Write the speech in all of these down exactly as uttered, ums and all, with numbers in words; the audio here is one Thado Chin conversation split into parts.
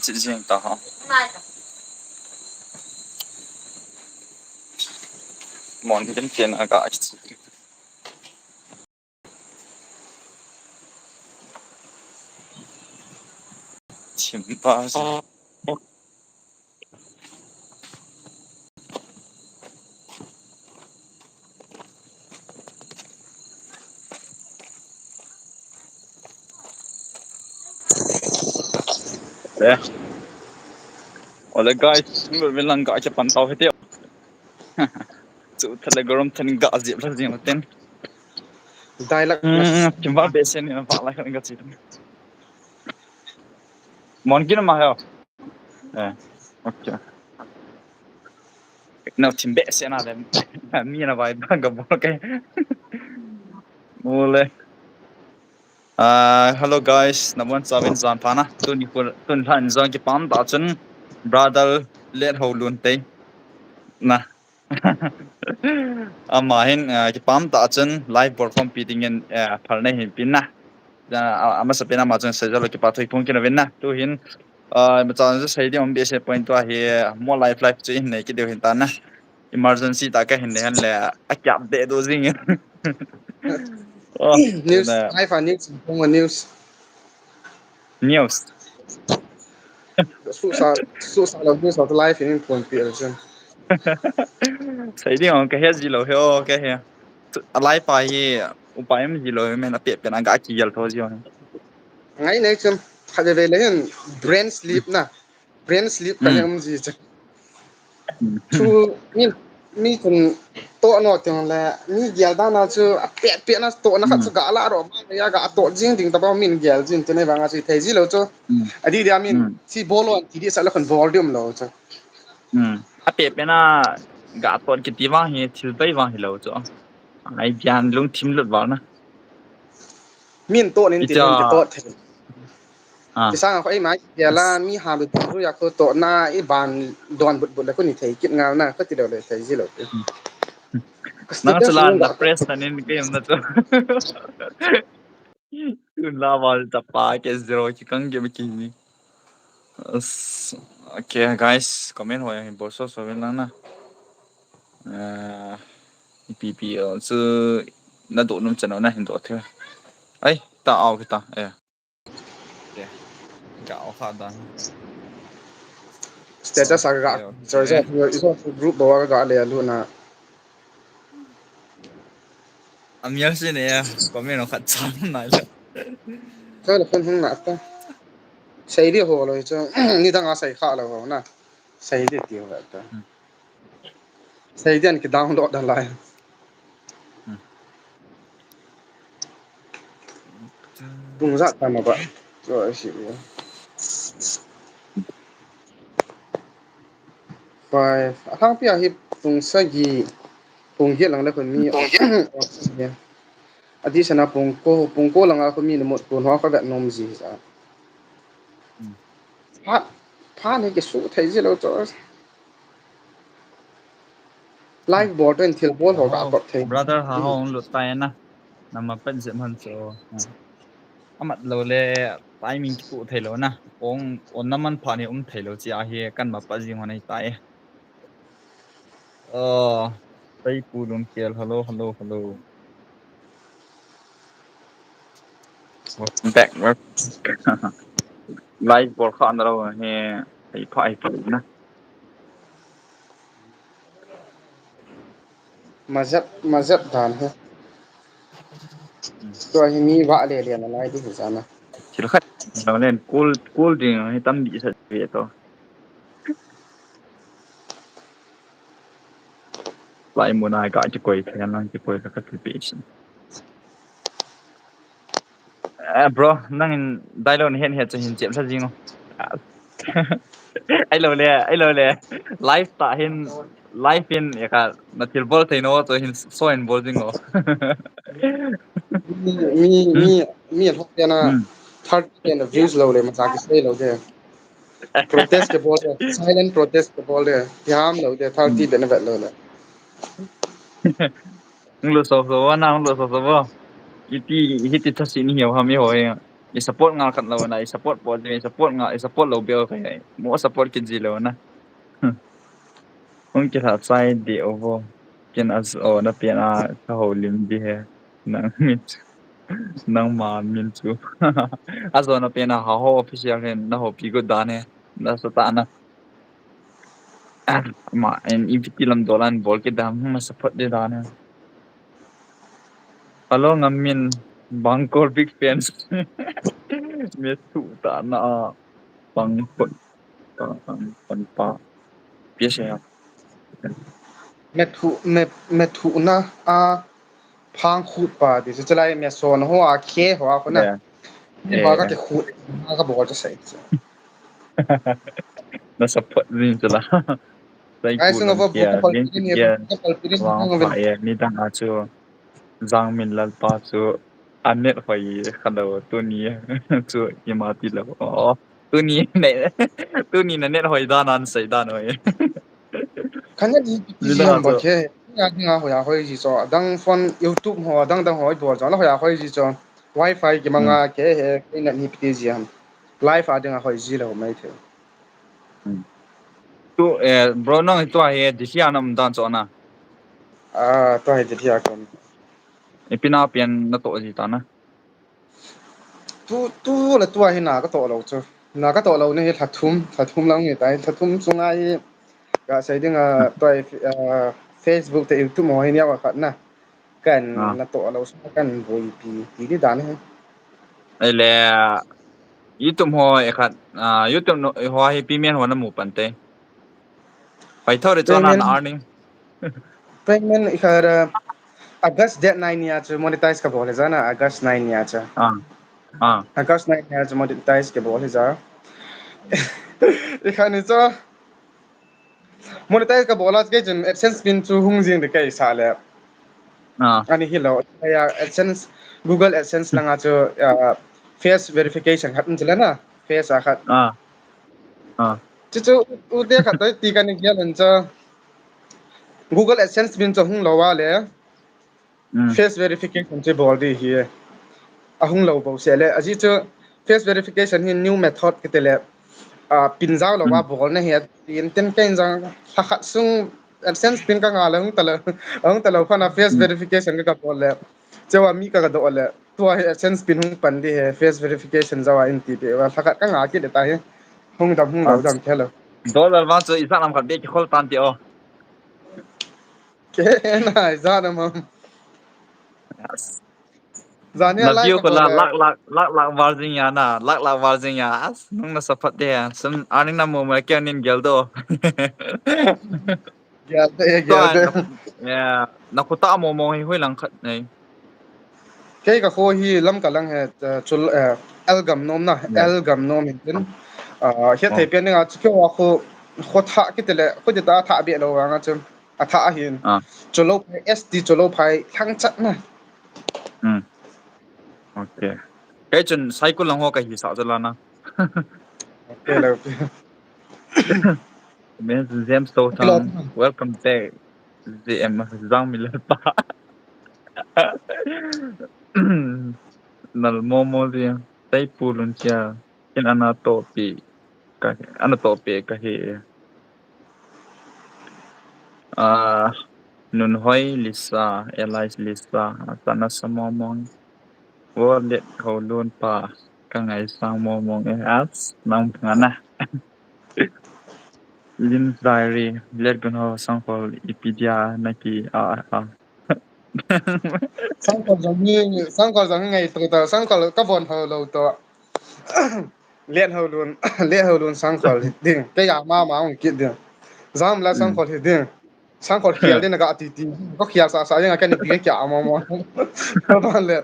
Chi jing ta ha. Mon din chen aga chi. Chim pa. Eh. Ole guys, nung vel lang ga cha pan tau hite. Chu Telegram then ga jep la jing ten. Dialect. Hmm, chim ba be sen ni pa la kan ga chi. Mon kin ma ha. Eh. Okay. Nau thim behseh na le. Mi na vai bang ka bol ke. Mule. Ah, hello guys. Nabonchauvin jan pha na. Tuni khu, tuni lhan jong kipah tah chun brother Lethaolun te. Na. Ama hin, ah, kipah tah chun live bol khompi dingin, eh, phalna hin pe na. Ah, amasapen ama chun seijalo kipathu iphong kit uvin na. Tu hin, ah, imacha chu sei ding um behseh poi, tua hi, mo live live chu ihin nei kit diu hin ta na. Emergency tah kahin nei hen le, akiap deh doh jing. Oh, news, na. Live a news, phong a news. News. Susa, susa lo news a live in phong pi a chun. Sei ding ong kahe ji lou hi o, kahe. A live a hi upai um ji lou hi, men a pet pen a ga kigel tho ji o. Ngai nei chun, khat veve le hin brain sleep na. Brain sleep ka, hmm, um ji chu. Hmm. Chu mi, mi chun toh no teng le, mi gel dan a chu a pet pet na toh na khat chu, hmm, ga la ro ba ya ga toh jing ding ta ba min gel jin te nei vang a chu thei ji lou chu. Hmm. Adi dia min, hmm, si bol lou ti di sa la kon bol diu um lou chu. Hmm. A pet pet na ga toh kiti vang hi thil bai vang hi lou chu. Ai gyan lungthim lut vang na. Min toh nin ti, icha, nin ti toh thei. Ah. Ti sang a kho ei mai, ya la, mi ha lu tu ya kho toh na, i ban don but but la kho ni thei kit ngal na, kho ti lou le thei ji lou. Hmm. Nang chu la na press na nin ke na chu. Tun la ba ta pa ke zero ki kang ke mi ki ni. As-, okay, guys, comment ho yang hin bol so so vin lang na. Ah, ipi pi, uh, chu na doh nom chan na hin doh thei. Ai, ta au kita. Eh. Okay. Ga au kha dan. Status a ga. Okay, okay. Sorry, sorry. Iso group ba ga le lu na. Amial si ne ya, comment no khat chang na le. Ka le phone hung na ta. Sei di ho lo chu, nidang a sei kha lo ho na. Sei di ti ho ta. Hmm. Sei di an ki download da lai. Hmm. Pung ja ta ma ba. Cho si. Five. A thang pia hi pung sagi, pung giet lang le khun mi. Pung giet. Adi sana pung ko, pung ko lang a khun mi ni mot ko no ka vet nom ji sa. Hmm. Pha, pha ni ki su thei ji lo cho. Live bol ten thil bol ho ka, oh, top thei. Brother ha hong lut tai na. Nama pen jep han chu. Amat lou le, timing kipu thei lou na. Ong, on na man pha ni um thei lou chi a hi kan ma pa jing ho nei tai. Oh, tai pu lum kel, hello, hello, hello. Back, back. Live bol kha na lou he, ai pha ai pu na. Mazat, mazat dan he. Hmm. Tua hi mi va le le na lai di hi sana. Thil khat, no len, cool, cool ding, hi tam bi sa ve to. Lai mun a ga kikoi, thei lang kikoi ka ka pi pi sin. Eh, bro, nangin dialogue ni het het chu hin chem sa jing o. Ai lo le, ai lo le. Live ta hin, live in, ya ka, na thil bol thei no, chu hin so in bol jing o. Mi, mi, hmm? Mi, mi lhok te na, hmm, thirty ten views lo le, ma cha ki sei lo de. Protest ke bol de, silent protest ke bol de, yam lo de, thirty, hmm, ten vet lo le. Hung lo so so wa na, hung lo so so wa. Iti, iti tha si ni hiu ha mi ho e. I support ngal khat lou na, i support po, i support ngal, i support lou bel khat. Mo support kit ji lou na. Hung kila chai di ovo. Kin as o na pen a ka ho lim di he. Nang min. Nang ma min chu. Azo na pen a ha ho official hen na ho pi gu dan he. Na sa ta na. Ah, ma, en ipiti lam dolan bol kit dam, ma support de dan. Hello, ngam min Bangkol big fans. Me thu ta na Bangkol. Bangkol pa. Pia se. Me thu, me, me thu na a Phang khut pa ti chu, chulai me son ho a khe ho a khuna. Yeah. Ni ba ka, yeah, ke khut, ka bol cha sai chu. Na support jing chu la. Sai ai ku sung long of kia, ka pal jing pi ni kia, ka pal pi ni wang pa ya, ni dang a chu. Jang min lal pa chu. Anet hoi kha lo tu ni chu ima ti lo. Oh, tu ni ne, tu ni na net hoi dan an sai dan hoi. Khan ni pi ti ba ke. Nga, nga hoi a hoi ji cho, adang phone, YouTube ho, adang dang ho i bol cho, la hoi a hoi ji cho. Wi-Fi ki manga ke he, ke na ni pi ji ham. Live a ding a hoi ji le ho mai the. Tu, eh, bro, nang tu a he, di sia nam dan cho na. Ah, tu a he di sia kon. Ipi na pian na to ji ta na. Tu, tu la tu a hi na ka to lo chu. Na ka to lo ni hi lha thum, lha thum lang ni tai, lha thum sunga hi ka sei ding a, tu a hi, ah, Facebook te YouTube mo hi ni a khat na. Kan na to lo sa kan boi pi, pi di dan hi. Ai le, YouTube ho e khat, ah, YouTube no, ho hi pi men ho na mu pan te. Pai thor e cho na earning. Payment i kha, uh, August date nine ni a chu monetize ka bol e jana, August nine ni a chu. Ah. Ah. August nine ni a chu monetize ka bol e ja. I kha ni chu monetize ka bol a ke chun AdSense pin chu hung jing de kai sa le. Ah. Ani hi lo, ya AdSense, Google AdSense langa chu, uh, face verification khat um chu le na, face a khat. Ah. Ah. Chu chu u te khat toi ti ka ni gel an cha. Google AdSense min chu hung lo a le. Mm. Face verification chu bol di hi. A hung lo bo se le. A ji chu face verification hi new method kiti le. A pin jao lo a bol na hi. Tin ten ken jang lha khat sung AdSense pin ka nga le hung ta lo. Hung ta lo phan a face verification ka bol le. Chewa mi ka ka do le. Tua hi AdSense pin hung pan di he, face verification jawa in ti pe, wa lha khat ka nga kit le ta hi. Hung dam, hung lo dam khe lo. Dollar vang chu i sa lam khat be ki khol tan ti o. Ke na, i sa na mam. Yes. Zani na lai view ka ko la bol le. Lak, lak, lak, lak var jing ya na, lak, lak var jing ya. As, nung na support de ya. Sum earning na mo mo ke nin gel do. Gel de, gel de. Ya, na khuta mo mo hi hui lang khat nei. Kei ka kho hi Lamka lang he, eh, chul, eh, L gam nom na, L gam nom hin tin. Ah, hiat thei pian ding a, chu keo a kho, kho thah kiti le, kho ti ta thah be lo vang a chu. A thah a hin. Ah. Chu lo phai, S T chu lo phai, thang chat na. Hmm. Okay. Kei chun Saikul lang ho ka hi sa chu la na. Okay, lo. Men James To Thang, welcome back. J M Jang Miller pa. Nal momo dia, tai pulun kia, kin ana topi, ka, ana topi ka hi. Ah, Nun Hoi Lisa, Elias Lisa, Tana Samomong. Wo let ho lun pa, ka ngai sang momong e as, nang ngana. Lim Diary, let gun ho sang hol ipidia na ki a a. Sangkhol jong hi, sangkhol jong hi ngai to to, sangkhol ka von ho lo to. Let ho lun, let ho lun sangkhol hi ding. Ke ya ma ma ong kit ding. Jam la sangkhol hi ding. Sangkhol khial ding na ka ti ti. Ko khial sa sa yang ka ni pi ke kya mo mo. Ka ban le.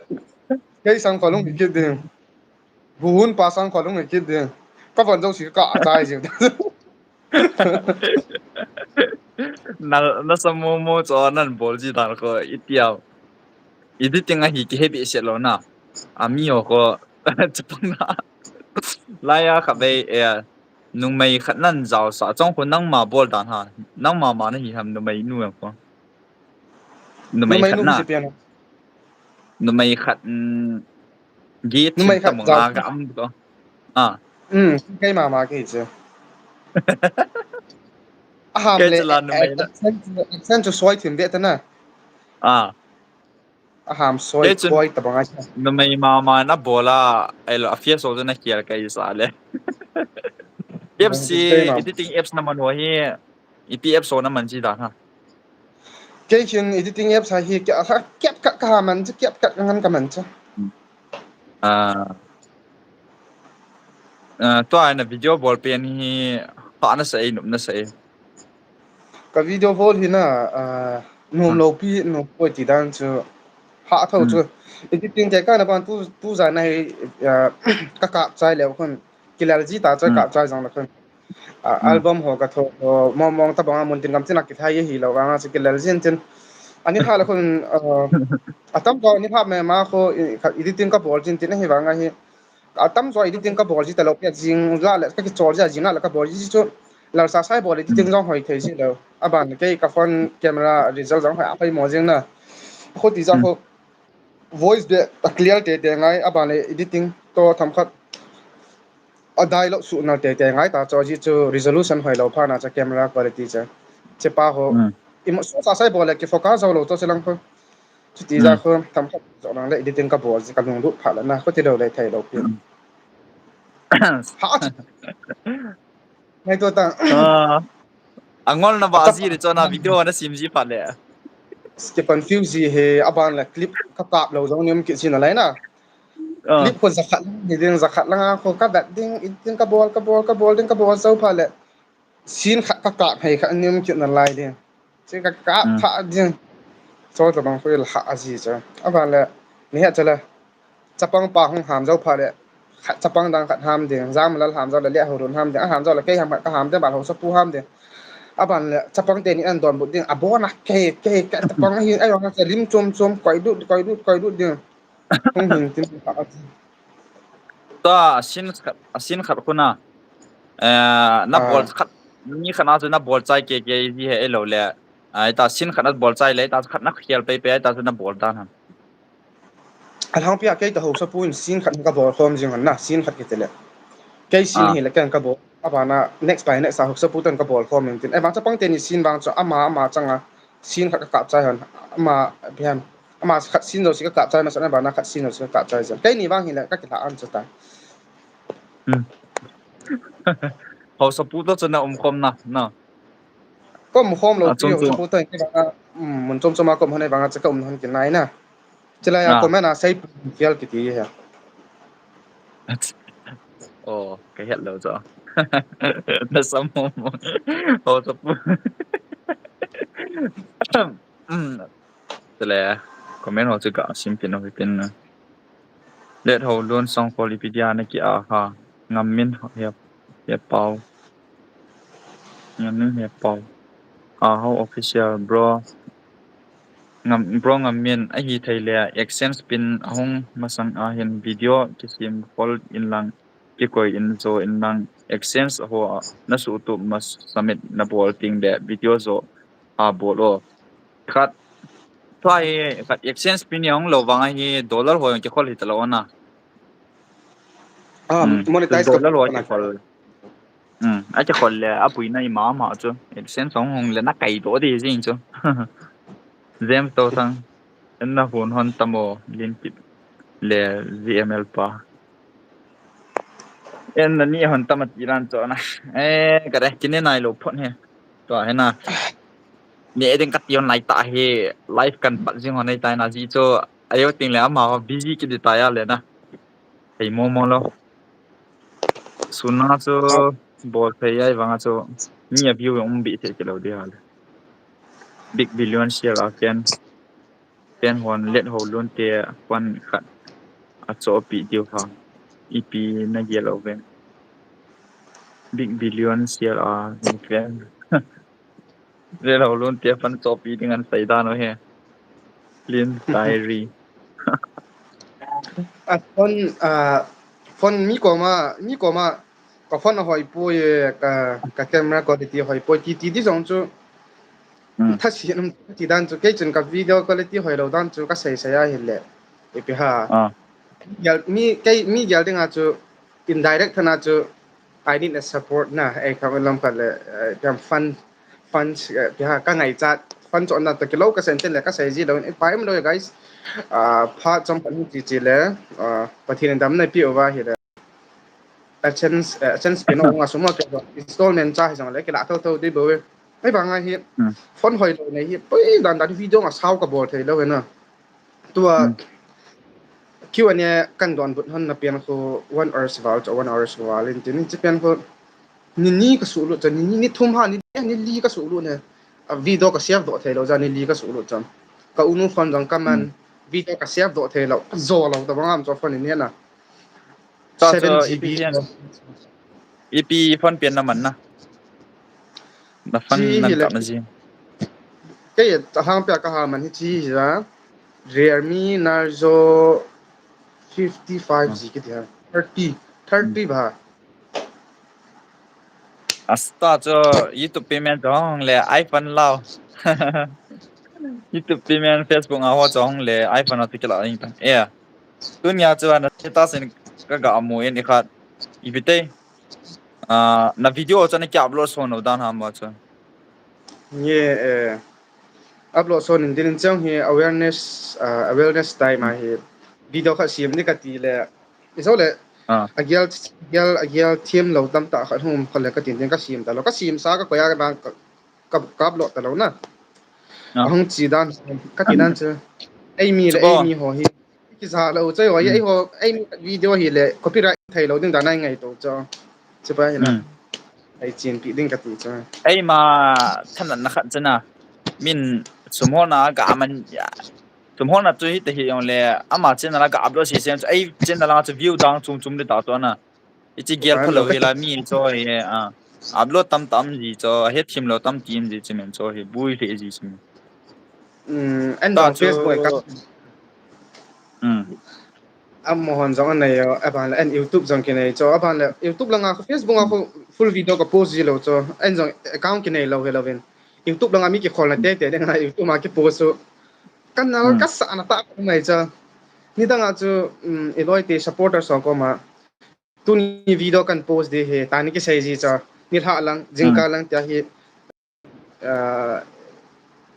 Ke sangkhol ong kit ding. Buhun pa sangkhol ong kit ding. Ka von jong si ka a chai jing. Na, na sa mo mo cho nan bol ji dan ko itiao. Editing a hi ki hebi se lo na. Ami o ko chapang na. Laya kha bei e. Numei khat nan jao sa chong ko nangma bol dan ha. Nangma ma na hi ham numei nu ko. Numei khat na. Numei khat, mm, Gi chim ta mong a ka am ko. Ah. Hmm, kei mama kei chu. Aham le, accent chu soi thim ve ta na. Ah. Aham soi koi ta bang a. Numei mama na bola, ai lo, a face so na kial kai sa le. Apps hi, editing apps na man ho hi, ipi apps so na man ji da ha. Kei hin editing apps hi, kei a, kei ka, ka man chu, kei ka, ka ngan ka man chu. Ah. Ah, tua na video bol pen hi, ha na sa ei, nup na sa ei. Ka video bol hi na, ah, nom lo pi, nom poi ti dan chu, ha tho chu. Editing te ka na ban tu, tu za na hi, ah, ka kap chai le khun, kilal ji ta chai kap chai jong le khun. Ah, album ho ka tho, ho, mong mong ta bang a mun tin gam tin a kithai hi lo vang a chu kilal jin tin. Ani ha le khun, ah, atam ko ani ha me ma ko, i, ka editing ka bol jin tin hi vang a hi. Atam jo editing ka bol ji ta lo pia jing la le ka kichol ji a jing la le ka bol ji chu. Lal sa sai bol editing jong hoi thei ji lo. Aban kei ka phone camera result jong hoi a phai mo jing na. Kho ti ja kho voice be a clear te te ngai aban le editing to tham khat. A dialogue su na te te ngai ta cho ji chu resolution hoi lo pha na cha camera quality cha. Che pa ho. I mo so sa sai bol le ki focus jo lo to che lang kho. Chuti ja kho tham khat jo nang le editing ka bol ji ka lunglut pha la na kho ti lo le thei lo pi. Ha. Ngai to ta. Ah. Angol na ba ji le cho na video na sim ji pha le. Ki confuse ji he aban le clip ka kap lo jong niam ki ji na lai na. Ah. Clip ko za khat lang ni ding za khat lang a ko ka bat ding editing ka bol ka bol ka bol ding ka bol so pha le. Scene khat ka kap hei khat niam ki na lai ding. Che ka kap pha ding. Cho ta bang ko la ha ji cha. Aban le ni ha cha le. Chapang pa hung ham jo pha le, khat chapang dang khat ham ding, Jamlal ham jo le, le ho run ham ding, a ham jo le, kei ham khat ka ham ding, bal ho sa pu ham ding. Aban le, chapang te ni an don but ding, a bon a kei, kei, kei, chapang hi, ai, ang sa lim chom chom, koi dut, koi dut, koi dut ding. Hung hin tin ka. Ta, a scene khat, a scene khat khun a. Eh, na bol khat, ni khat na chu na bol chai ke ke ji he lo le. Ai ta scene khat na bol chai le, ta khat na khel pe pe, ai ta chu na bol ta na. Alhangpi a kei ta hausa pu in scene khat ka bol khom jing hon na, scene khat kiti le. Kei scene hi le ken ka bol, abana next by next a hausa pu ten ka bol khom in tin. Ai vang chapang teni scene vang chu ama, ama changa scene khat ka kap chai hon. Ama, bihan. Ama khat scene jo si ka kap chai, ma sa na bana khat scene jo si ka kap chai jen. Kei ni vang hi le ka kila an chu ta. Hausa pu to chu na um khom na, na. Kom khom lo ti hausa pu to in kei vang a, mun chom chom a kom hon ai vang a chu ka um hon kinai na. Chilai a comment a sei pu fial kiti hi. Oh, ka het lo cho. Na sam mo mo. Ho to pu. Chule comment ho chu ka sim pin ho pin na. Let ho lun song ko lipi dia na ki a ha. Ngam min he, he pau. Ngam min he pau. A ho official bro. Ngam, bro ngam min a hi thei le exchange pin ahung masang a hin video kisim call in lang kikoi in jo in lang exchange ho na su tu ma submit na bol ting le video jo a bol o. Khat. Tua hi, khat exchange pin ni hong lo vang a hi dollar ho jong kikhol hi ta lo na. Ah, monetize ka dollar ho kikhol. Hmm, a kikhol le, a puina ima ma chu. Exchange hong hong le na kai to di jing chu. James to thang. En na hun hon tamo, lin pit le G M L pa. En na ni hon tama ti ran cho na. Eh, ka re, kine nai lo phon he. Tua he na. Ni eding ka tion lai ta he, live kan pat jing hon nei tai na ji cho. Ayo ting le ama ho busy ki di ta ya le na. Hei mo mo lo. Suna chu bol thei ai vang a chu. Ni a view um bi thei ki lo di ha le. Big billion share a ken. Pen hon let ho lun te pan khat a cho pi diu ha. Ipi na gel o ven. Big billion share a ni pen. Let ho lun te pan cho pi ding an sai dan o he. Lin diary. A phone, a phone mi koma, mi koma ka phone a hoi poi, ka, ka camera quality hoi poi ti ti di jong chu. Hmm. Tha si nam ti dan chu kei chun ka video quality hoi lo dan chu ka sei sei a hi le. Ipi ha. Ah. Gel, mi, kei, mi gel dinga chu indirect thana chu I need a support na, ei kha lam khat le, eh, piam fund, fund, eh, pia ka ngaichat, fund chon na to kilo ka sen ten le ka sei ji lo, eh, pai lo, guys. Ah, pha chom kan chi chi le, ah, Pathen in damna pe uva hi le. A chance, eh, a chance pe no nga sum ke installment cha hi jong le kila tho tho di bo. Ei banga hi, hmm, phone hoi lo nei hi, poi dan dan video nga sao ka bol thei lo he na. Tua, hmm, Q and A kan donbut hon na pen khu one hour val, cha one hour val in tin, chi pen khu ni ni ka sulut cha, ni ni, ni thum ha, ni, ni li ka sulut ne. A video ka save doh thei lo cha, ni li ka sulut cha. Ka unu phone jong ka man, hmm, video ka save doh thei lo, ka jo lo ta bang am cho phone ni na. Cha cho seven G B ipi pen, ipi phone pen na man na. Na phone chi nan hi le ka ma ji. Kei a hang pia ka ha man hi chi hi la. Realme Narzo fifty-five G kiti ha. Thirty, thirty ba. Asta cho YouTube payment cho hong le iPhone lao. YouTube payment, Facebook a ho cho hong le iPhone a tikila ing ta. Eh. Tunia chu na status in ka ga mu in i khat. Ipi te. Ah, na video chu na ki upload so no dan ha mo chu. Nge, eh, upload so nin din chang hi awareness, ah, awareness time a hi video khat siam ni ka ti le. I so le, ah, a gel, gel, a gel thiam lo tam ta khat hum khat le ka tin tin ka siam ta lo. Ka siam sa ka koya ka bang ka, ka, ka upload ta lo na. Ah. A hung chi dan, ka ti dan chu. Ei mi le, chu ei bo mi ho hi. Kisa lo, choi ho, hmm, ei ho, ei video hi le, copyright thei lo ding dan ai ngai to cho. Chipa hi na. Hmm. Ai chin pi ding ka ti cho. Ei ma, than na khat chana. Min, sum ho na ga man ya. Sum ho na tu hi te hi yong le, ama channel ga upload si sem cho. Ei channel a chu view dang chung chung de ta to na. Ichi gel pha lo hi la mi cho hi, ah. Upload tam tam ji cho, he thim lo tam tim ji chi men cho hi, bui le ji chi men. Hmm, and ta on chu Facebook ka. Hmm. Amo hon jong anei yo, aban le, and YouTube jong kinei cho, aban le, YouTube langa khu, Facebook a khu full video ka post ji lo cho, and jong account kinei lo he lo vin. YouTube langa mi kikhol na te te, ding a YouTube ma ki post so. Kan na, hmm, ka sa na ta mai cho. Ni dang a chu, um, i loi te supporter so ko ma. Tuni video kan post di hi, tani kisei ji cha. Ni lha lang, jingkah, hmm, lang tia hi, ah,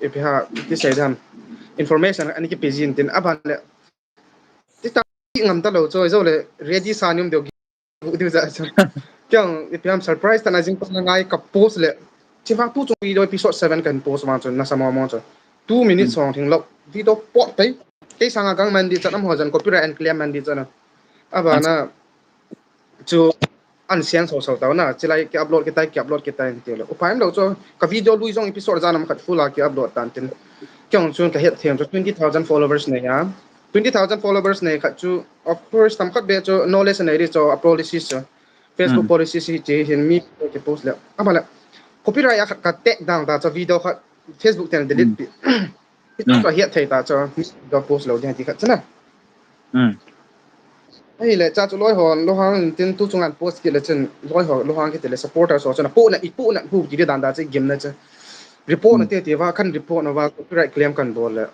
ipi ham, kisei dam. Information ani kipe jin tin, aban le. Ti ta ngam ta lo cho, jo le, ready sa nium deu, deu ja cho. Kyang, ipi ham surprise ta na jingkah na ngai ka post le. Chi vang tu chung video episode seven kan post ma cho, na sa mo mo cho. Two minutes, hmm, song thing lo. Video pot pai. Kei sanga gang man di cha, nam ho jan copyright and claim man di cha na. Abana, chu an sian so so tau na, chilai ki upload kitai, ki upload kitai ti lo. Upai em lo cho, ka video lui jong episode jan am khat full a ki upload tan tin. Kyong chun ka het them cho twenty thousand followers nei a. Twenty thousand followers nei khat chu, of course, tam khat be cho, knowledge nei ri cho, a policies cho. Facebook, hmm, policies hi chi hin mi ki post le. Ama le. Copyright a khat ka take down ta cho video khat Facebook ten delete, hmm, pi. Hi, hmm, chu hiat thei ta chu, do post lo ding ti khat chu na. Hmm. Ahile, cha chu loi hon, lo hang tin tu chungan post kit le chun, loi ho, lo hang kit le supporter so chun, po na, i po na, hu kit dan da chu, gim na chu. Report na, hmm, te te va, kan report na va, copyright claim kan bol le.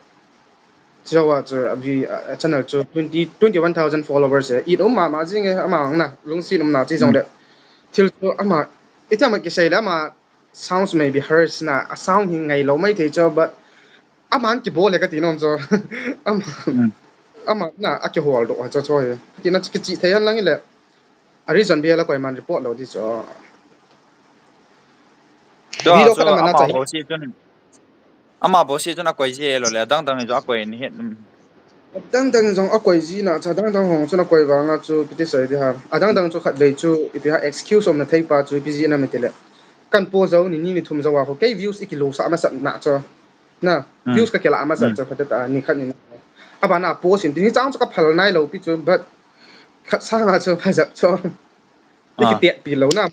Chu wa chu, a vi, a channel chu twenty, twenty-one thousand followers e. I um ma ma jing e, ama ang na, lungsi um na chi jong, hmm, le. Thil chu ama, i ti ama kisei le ama, sounds may be harsh na, a sound hi ngai lo mai thei cho, but aman kibol le ka ti nom cho. Ama, hmm, ama na, a kihol doh cho cho hi. Ti na kichi thei han lang le. A reason bia la koi man report lo di cho. Cho, video cho, khat ama na ama cha hi. Bo si chun, ama bo si chun a koi ji lo le, dang dang jo a koi ni het. Dang dang jong a koi ji na, cha dang dang hong chun a koi vang a chu, ipi ti sei di ha. A dang dang chu khat vei chu, ipi ha excuse um na thei pa chu, ipi ji na mi ti le. Kan post jo ni, ni, ni thum jo a ho, kei views i kilo sa ma sat na cho. Na, hmm, views ka kila ma sat, hmm, cho khat ta, ni khat ni na. Abana post in, ti ni chang chu ka phal nai lo pi chu, but khat sa nga chu, pha jap cho. Ti, ah, kiti pi lo na,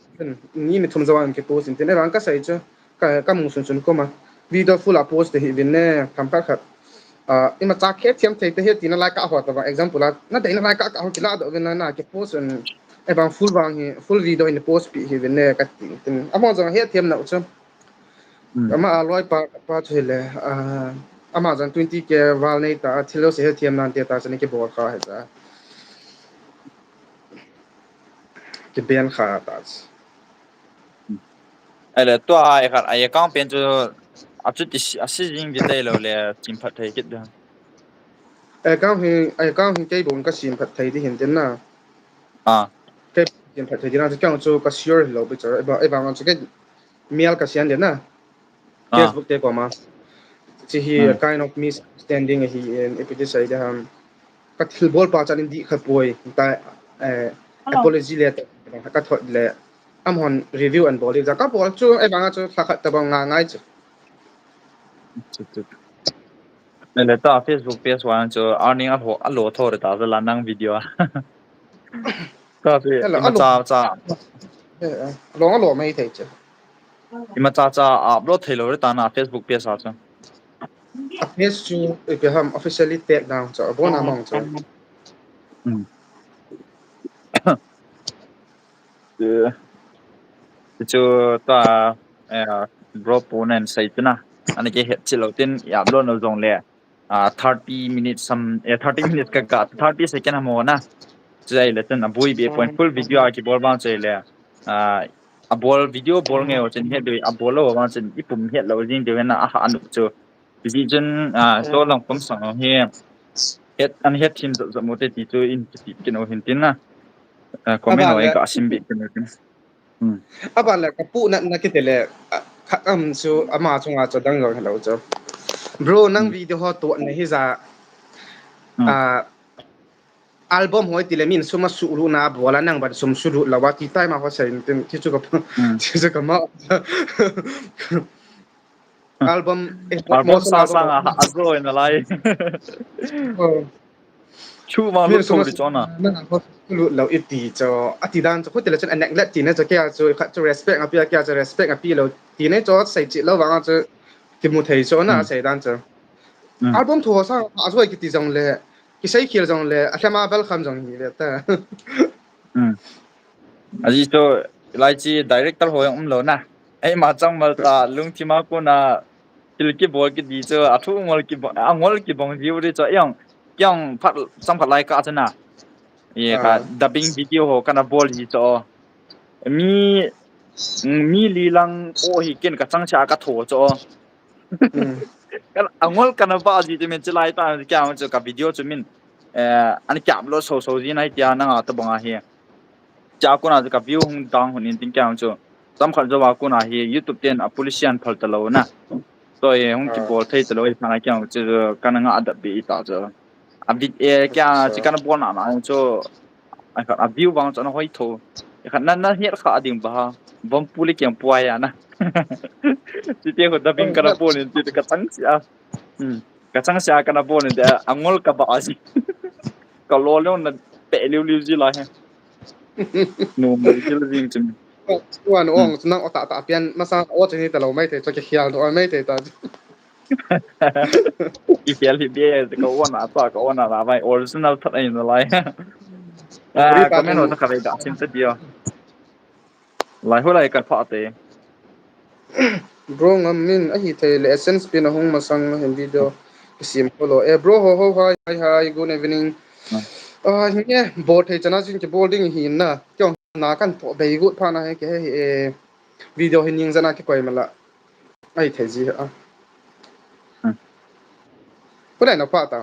ni, ni thum jo an ki post in, tin, e vang ka sei chu, ka, ka mu sun sun ko ma. Video full a post te hi vin ne, tham khat khat. Ah, ima cha khe thiam thei te hi ti na lai ka ho ta ba, example a, na dei na lai ka, ka ho kila do vin na, na ki post un, e vang full vang hi, full video in post pi hi vin ne, ka ti, tin. Amo jong he thiam na u chu. Hmm. Ama a loi pa, pa chu hi le, ah, ama jong twenty K val nei ta, thil lo se he thiam nan te ta, chu ni ki bol kha he cha. kiban kha ta. Ahile tua a account pen chu achuti a si jing di tailou le simphat thei kit da. Account hi, account hi kei bou ka simphat thei di hin tin na. Ah. Kei simphat thei di na, kei chu ka sure hilou pi chu. Eba, eba ngan chu kei mial ka sian di na. Ah. Facebook te koma. Chi hi a kind of misunderstanding hi in ipi ti sei di ham. Ka thilbol pa chan in di kha poi. Ta, eh, apology le ka thot le. Amahon review an bol di ja ka bol chu, eba ngan chu thakhat ta bang nga ngai chu. Chu, chu. Ahile ta Facebook page vang chu earning a lo, a lo tho re ta la nang video a. Ta pi, ima cha cha. Long a lo mai thei chu. Ima cha cha upload thei lo re ta na Facebook page a chu. A page chu ipi ham officially take down chu, abon a mong chu. Hmm. Chu ta, eh, bro pu nen sei chu na. Ani ke het chi lo tin i upload no jong le. Ah, thirty minutes sam, eh, thirty minutes ka ka, thirty second ham ho na. Chu ahile chun abui be point full video a kibol bang chu ahile. Ah, abol video bol nge o chun het be abol lo bang chun ipum het lo jing de na a ha anu chu. Ti chun, ah, so lang pum sang hi. Het, an het thim zat zat mo te ti chu in ti ki no hin tin na. Ah, comment o ka sim be ki no tin. Hmm. Aban le ka pu na, na kiti le, ah, kha am chu ama chunga chu dang jong hello chu. Bro, nang video ho to na hi ja. Hmm. Ah, album hoi ti le min sum a sulu na bola nang ban sum sulu lawa ti tai ma ho sai tin ti chu ka pu. Hmm. Ti chu ka ma. Album, eh, album sa sang a, a zo in a lai. Oh. Chu ma lu chu di chona. Nang ho lu lo iti cho. Ati dan cho. Khutile chun a neglect ti ne cho kya cho, kha cho respect a pi kya cho respect a pi lo. Ti ne cho sai chi lo vang cho. Kimu thei cho na sai dan cho. Album thu ho sang a zo kiti jong le. Kisei khel jong le. A hlama bal kham jong hi le ta. Hmm. Aji chu, lai chi director ho jong um lo na. Eima chang mal ta, lungthim a kona, thil kibol kiti chu, a thu ngol kibol, a ngol kibong jiu ri chu, jong, jong phat, chang phat lai ka chu na. Ye ka, dubbing video ho kana bol ji chu. Mi, mi li lang o hi ken ka chang cha ka tho chu. Hmm. Kan angol kana ba ji te min chilai ta kya chu ka video chu min, eh, an kya lo so so ji nai tia nanga ta banga hi. Cha kona ka view hung dang hun in tin kya chu. Tam khat jo wa kona hi YouTube ten a policy an phal ta lo na. So ye hung kibol thei ta lo hi kana kya chu kana nga adap be ta chu. A bit, eh, kya chi kana bol na na chu. A khat a view vang chu ana hoi tho. A khat na, na hiat kha ding ba ha. Bom puli kiang puai ana. Chi te ko dubbing kana bol in chi ka chang sia. Hmm. Ka chang sia kana bol in de angol ka ba ji. Ka lo lo na pe liu liu ji la he. Nu mo ji la jing chim. Wan ong nang o ta ta pian masa o chini ta lo mai te cho ke khial do mai te ta. I hial hi be, ka on a ta, ka on a la vai, original that ai na lai. Ah, comment ho ta ka ve da, sim ta dia. Lai ho lai ka pha te. Bro ngam min, ahi thei le, essence pin a hung masang hin video. Sim ko lo. Eh, bro ho ho, hi, hi, hi, good evening. Ah, hi nge, bol thei chana chin kibol ding hi na. Kyo na kan po be good pha na he ke he, eh, video hi ning jana kikoi mala. Ai thei ji a. Hmm. Pura na pa ta.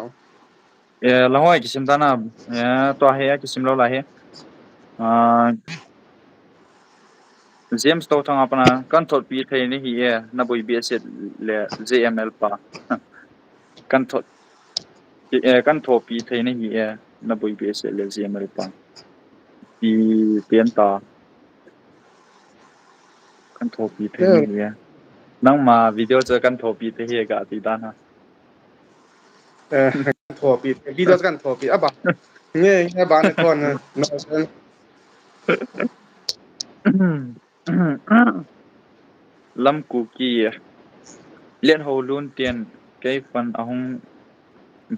Eh, la hoi kisim ta na. Eh, to he kisim lo la he. Ah, James to thang apana kan thot pi thei ni hi e na bui bi set le J M L pa. Kan thot, eh, kan thot pi thei ni hi e na bui bi set le J M L pa. Pi pian ta. Kan thot pi thei ni hi e. Nangma video chu kan thot pi thei hi e ka ti dan ha. Eh, kan thot pi, video kan thot pi, aba. Nge, nge ba ne kon na. Lam Kuki. Len ho lun tian, kei fan ahung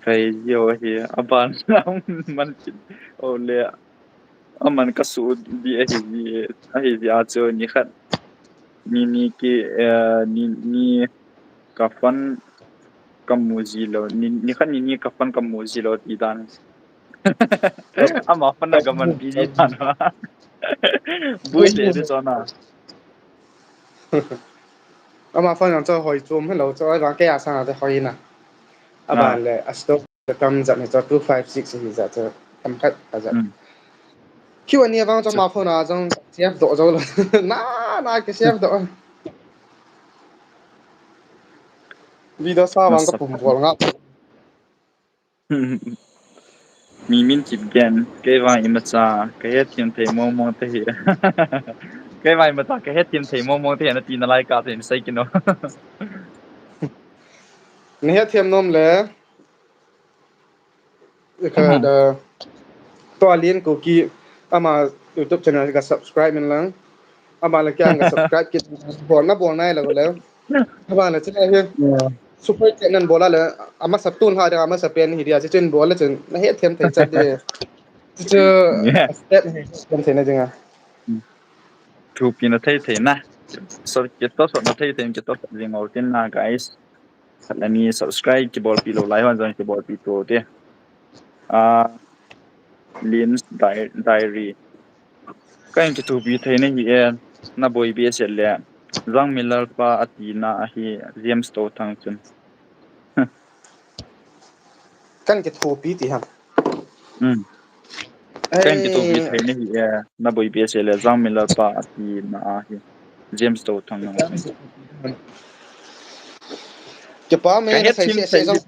vei yo hi, aban ahung man kit. O le, aman ka su di ahi ji, ahi ji a chu ni khat. Ni, ni ki, eh, ni, ni ka fan ka mu ji lo. Ni, ni khat ni, ni ka fan ka mu ji lo ti dan. Ama phone na gaman pi ji ta na. Bui te de chona. Ama phone jong chu hoi chom hello chu, ai vang kei a sang a te hoi na. Aban le a stock kam jat ni chu two five six hi jat chu kam khat a jat. Hmm. Q and A vang chu ama phone a jong save doh jo lo. Na, na ki save doh. Video sa vang ka pum bol nga. Mi min kip gen, kei vang imacha, ka hethem thei mong mong te hi. Kei vang imacha, ka hethem thei mong mong te hi, na ti na lai ka te, sei kino. Na hethem nom le, ka da, to alien ko ki, ama YouTube channel ka subscribe min lang. Ama le kya ka subscribe ki, bol na bol nai le le. Ama le chila hi. Super chat nan bola le, ama sa tun ha de, ama sa pen hi dia, chun bol le chun, na hethem thei chat de. Chu, step hi, hethem thei na dinga. Thupi na thei thei na. So, kito so na thei thei, kito so ding o tin na, guys. Khat le ni subscribe kibol pi lou lai hon jong kibol pi to te. Ah, Lynn's Di-, Diary. Ka in kithupi thei na hi e, na boi behseh le. Jang Miller pa a tina ahi James Tothang chun. Kan kithupi ti ham. Hmm. Kan kithupi thei na hi e, na boi behseh le Jang Miller pa a tina ahi James Tothang na. Kipa me ka na sai hethem se se thei jong.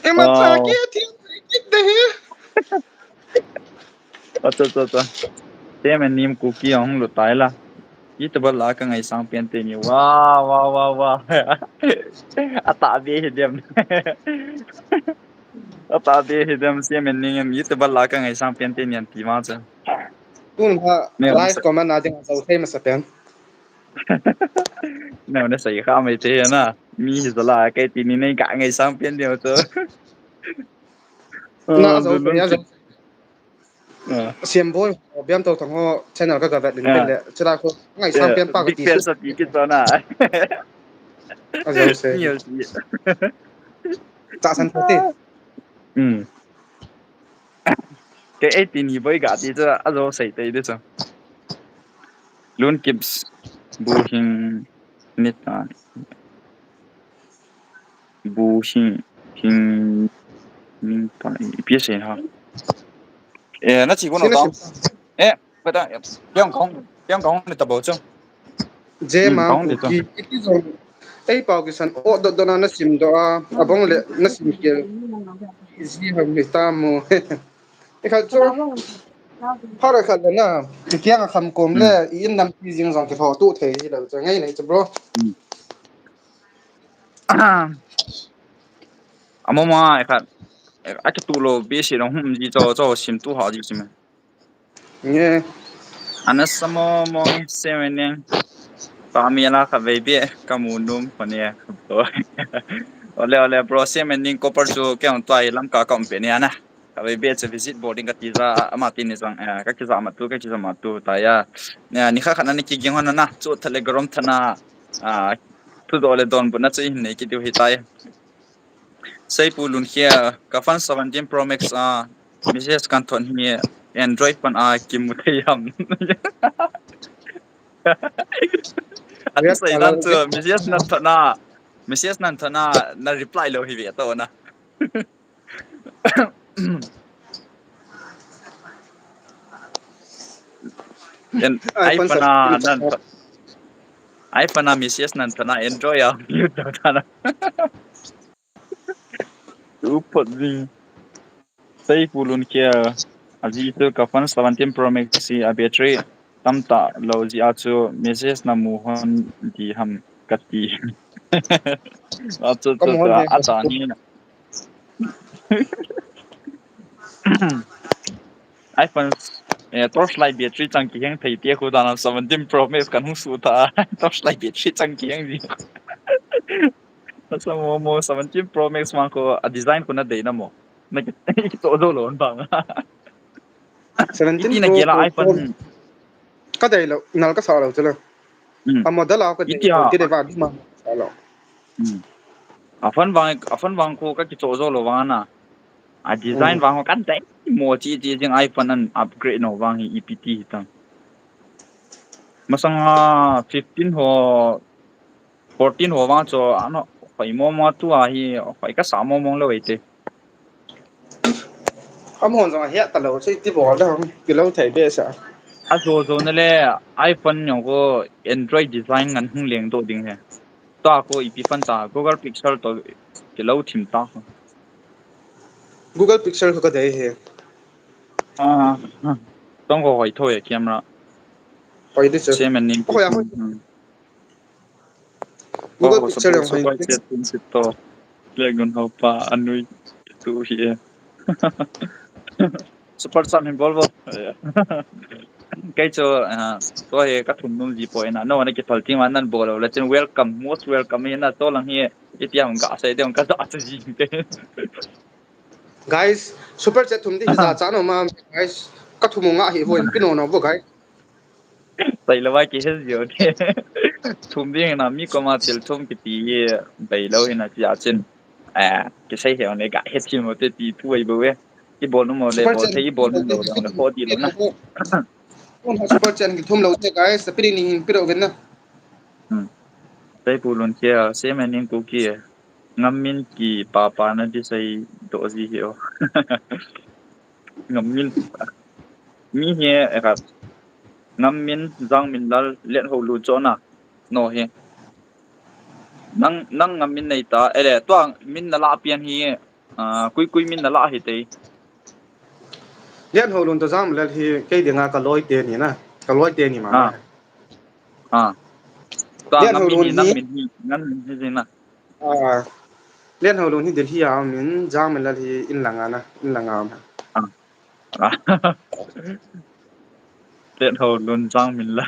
Imacha ki hethem thei kit de hi. Acha, acha, acha. Te men nim kuki hung lut tai la. Itobal la ka ngaisang pen te ni. Wow, wow, wow, wow. Ata be hi dem. Ata be hi dem se men ning itobal la ka ngaisang pen te ni an ti ma cha. Tun ha live comment na ding a jao thei masa pen. Na, na sai kha mai te na. Mi hi jala kai ti ni nei ka ngaisang pen de to. Na, ah, jao thei, jao. Ah. Siam boi, biam to thang ho channel ka ka vet din le. Chira ko ngaisang pen pa ka ti su. Big fan sa ti ki to na. A jao se. Ni yo si. Ta san ko ti. Hmm. Kei eighteen hi boi ga ti chu a jo sei tei di chu. Lun Kips, Bu Hing Nita. Bu Hing, Hing Nita, ipi sei ha. Eh, na chi ko no ta. Eh, Pada, piang kong, piang kong ni ta bo chu. Je ma, kong ni ta. Ki, ki jong, ei pau kisan, o dot dot na na sim doh a, abang le, na sim kel. Ji ham ni ta mo. E khat chu. Phara khat le na, ki kiang a kham kom le, i in nam ki jing jong ki tho tu thei hi lo chu, ngai nei chu, bro. Amo ma, e khat. A ki tu lo, bi si lo, hum ji cho, cho, sim tu ha ji sim. Nge. Ana samo mo se mening. Pa mi la kha vei be ka mu num ko ne. Ole, ole, bro, se mening ko par su ke on tua lam ka ka um pe ni ana. Kha vei be che visit boarding ka ti za ama ti ni jang, eh, ka ki za ma tu, ka ki za ma tu ta ya. Ne, ni kha kha na ni ki ging hon na chu Telegram thana. Ah, tu do le don bu na che hin nei ki diu hi tai. Seipu Lunkhia, ka phone seventeen Pro Max a, message kan thot hi Android phone a kimu thei ham. An sei nan chu, message nan thot na, message nan thot na, na reply lo hi ve to na. An, iPhone a nan thot, iPhone a message nan thot na, Android a mute ta na. Upot ding. Seipu Lunkhia, aji tu ka phone seventeen Pro Max si a battery tam ta lo ji a chu message na mu hon di ham ka ti. A chu chu a ta ni. iPhone, eh, torchlight battery chang kiheng thei tia khu dan seventeen Pro Max kan hung su ta. Torchlight battery chang kiheng di. Asa mo, mo seventeen Pro Max mang ko a design ko na dei na mo. Na ki, ki to do lo bang. Seventeen Pro iPhone. Ka dei lo, nal ka sa lo chalo. Hmm. A model a ka dei lo, ki dei va di ma sa lo. Hmm. A phone vang, a phone vang khu ka kichoh jou lou vang a na. A design vang khu ka dei mo chi chi jing, iPhone an upgrade nau vang hi ipi ti hitam. Masanga fifteen ho, fourteen ho vang chu ano hoi mo mo, tua hi hoi ka sa mo mo lou e te. Amahon jong ahet talou, sei ti bol da hong, kilou thei be sa. A jo jo na le, iPhone jong khu Android design ngan hung leng doh ding he. Tua khu ipi phone ta, Google Pixel to kilou thim ta. Google Pixel khu ka dei he. Ah, ah. Tong ko hoi tho e camera. Hoi di chu. Same and name. Hoi a hoi. Hmm. Google Pixel jong hoi. Super chat tum sit to. Le gun ho pa anui tu hi e. Super chat hin bol bol. Kei chu, ah, to he ka thum nom ji poi na. No, na kiphal ting man nan bol lou. Le chin welcome, most welcome hi na, to lang hi. Ipi ham ka sei ding ka da chu ji te. Guys, super chat thum di hi ja cha no ma, guys. Ka thum nga hi hoi pi no no bo, guys. Sai lou a kihe jio te. Thum ding na mi koma thil thum kiti ye bai lou hina ti a chin. Eh, kisei he on le ga he thim mo te ti thu ai bo we. Ki bol nu mo le bol the, i bol nu mo le ho di lou na. Super chat ki thum lou te, guys. Pi ni hin pi ro ven na. Hmm. Sai pu lun kia, se men ning ku kia. Ngam min kipa pa na ti sei doh ji hi o. Ngam min. Mi hi e khat. Ngam min, Jang Min Lal, Let Ho Lun chu na. No hi. Nang, nang ngam min nei ta, ele, tua min na la pian hi, ah, kui kui min na la hi te. Let Ho Lun to Jang Min Lal hi kei dinga ka loi te ni na. Ka loi te ni ma. Ah. Ah. Tua ngam min hi, nang min hi, ngam min hi na. Ah, Let Ho Lun hi Delhi a um in, Jang Min Lal hi in langa na, in langa um. Ah. Ah. Let Ho Lun, Jang Min Lal.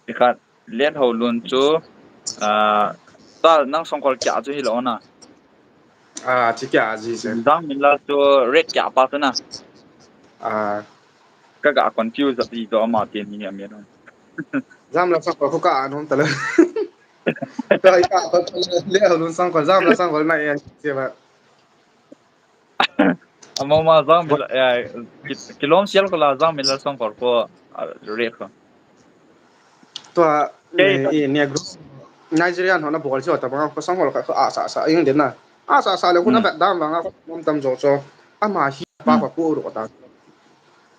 Ikhat, Let Ho Lun chu, ah, ta nang songkol kya chu hi lo na. Ah, chi kya ji se. Jang Min Lal chu red kya pa chu na. Ah. Ka ga confuse ji to ama te ni a mi na. Jang Min Lal songkol ko ka anom ta lo. Ka i ka ko le Ho Lun songkol, Jang Min Lal songkol na e se ba. Ama ma Jang Min Lal, eh, ki-, kilom sial ko la Jang Min Lal songkol ko, ah, re ko. Tua, kei eh, ka i Negro, Nigerian ho na bol jo ta ba ko songkol ka ko a sa sa ing den na. A sa sa le ko na ba dam ba nga ko nom tam jo jo. Ama hi pa ko ko ro ta.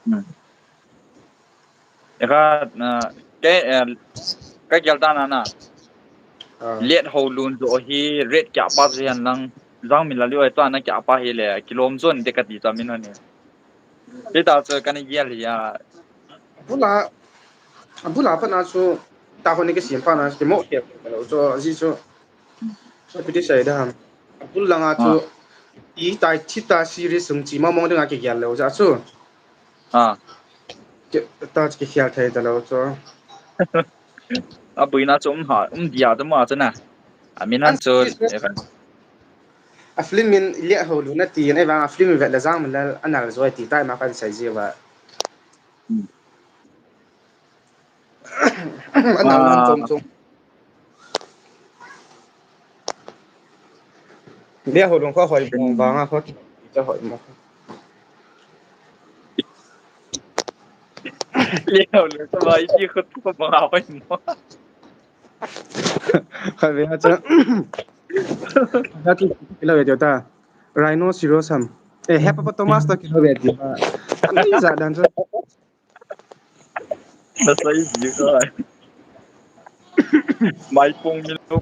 Hmm. Eka, ah, ke, eh, ka gel ta na na. Ah. Let Ho Lun jo hi red kya pa ji han lang, Jang Min Lal liu ai ta na kya pa hi le, kilom jon de ka ti ta min ho ni. Ti ta chu ka ni gel hi a. Bula, bula pa na chu, ta ho ni ke sim pa na, ke mo ke lo chu, ji chu. Chu pi ti sai da ham. Bul langa chu, ah, i tai thi ta series sung chi ma mong dinga ke gel lo ja chu. Ah. Ke, ta ke khial thei ta lo chu. A buina chu um ha, um dia ta ma chu na. A min an chu, eh, kan. A film min Let Ho Lun na ti, na vang a film vet la Jang Min Lal a nal jo ti tai ma kan sai ji va. Hmm. A nal nan chom chom. Let Ho Lun kho hoi mo, vang a kho ki, ki hoi mo. Let Ho Lun kho ba, i ti kho kho vang a hoi mo. Kho ve ha cha. Kilo ve ta. Rhinoceros ham. Eh, hippopotamus to kilo ve ta. Ani ja dan cha. Nasei ji ka. Mai pong min lo.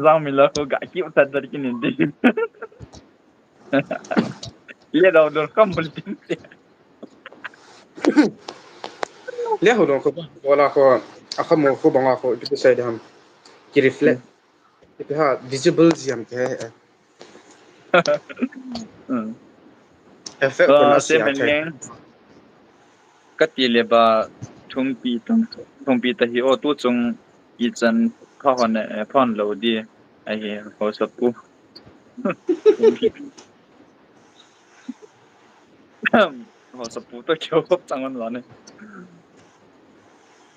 Jang Min Lal ko ga ki utat dar ki nin di. Let Ho Lun kam bul tin. Let Ho Lun ko bola ko, a kamo ko banga ko, ki sai da ham. Ki reflect. Ipi ha, visible ji ham ke. Hmm. Effect ko na sia ke. Ka ti le ba, thumpi ta, thumpi ta hi o tu chung i chan pha hon, eh, pha hon lo di. Ahi, ho sa pu. Ho sa pu to kyo hop chang on la ne.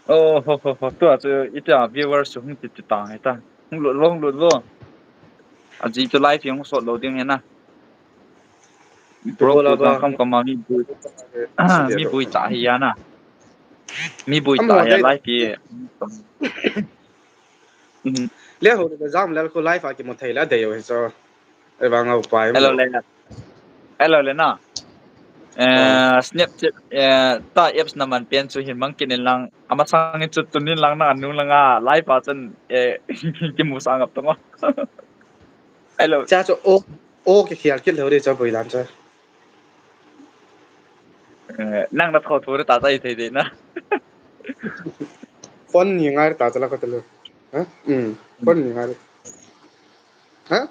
Oh, ho, ho, ho. Tua chu, ita viewers chu hung ti ti tang hita. Hung lut lo, hung lut lo. Aji chu live hung sot lo ding hena. Pro bola ko ba. Kham kham a mi bui. Mi bui ta hi ya na. Mi bui ta hi ya live hi. Mhm. Le ho le jam lel ko live a kimu thei la dei ho hi chu. Ei vang au pai. Hello le. Hello le na. Eh, Snapchat, eh, ta apps na man pen chu hin mang kin in lang. Ama sang in chu tun in lang na nu lang a. Live a chun, eh, kimu sang ap tongo. Hello. Cha chu o, o ki khial kit lo de chu bui lam chu. Eh, nang na tho tho ta ta i thei de na. Phone ni ngai ta cha la ko ta lo. Ha? Hmm. Phone ni ngai. Ha?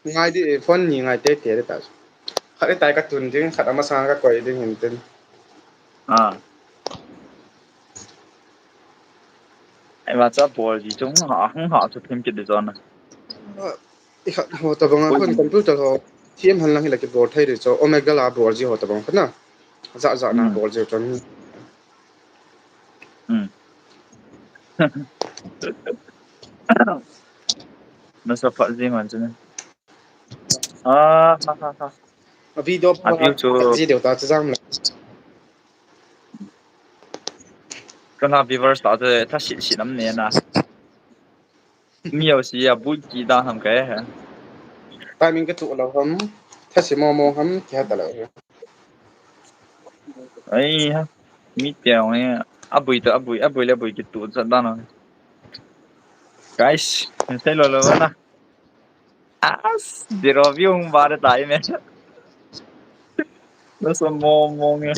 Ngai di, phone ni ngai te te ta. Khat tai ka tun ding, khat ama sang ka koi ding hin tin. Ah. Ai ma cha bol ji chung ha, hung ha chu phim kit de zona. I khat ho ta banga phone computer ho. Thiam han lang hi la ki bol thei de chu. Omega la bol ji ho ta bang khat na. Za za na bol ji chu. Hmm. Na sa pha ji man chu. Ah, ha, ha, ha. A video pa a view chu ji deu ta chu jam la. Kana viewers ta chu tha sit sit am ne na. Mi au si a bui ki da ham kai he. Timing ka tu lo ham. Tha si mo mo ham ki ha ta lo. Ai ha. Mi te ong e. A bui to a bui, a bui le bui ki tu cha da na. Guys, mi sai lo lo na. As, zero view hung ba de tai me. Lo so mo mo nge.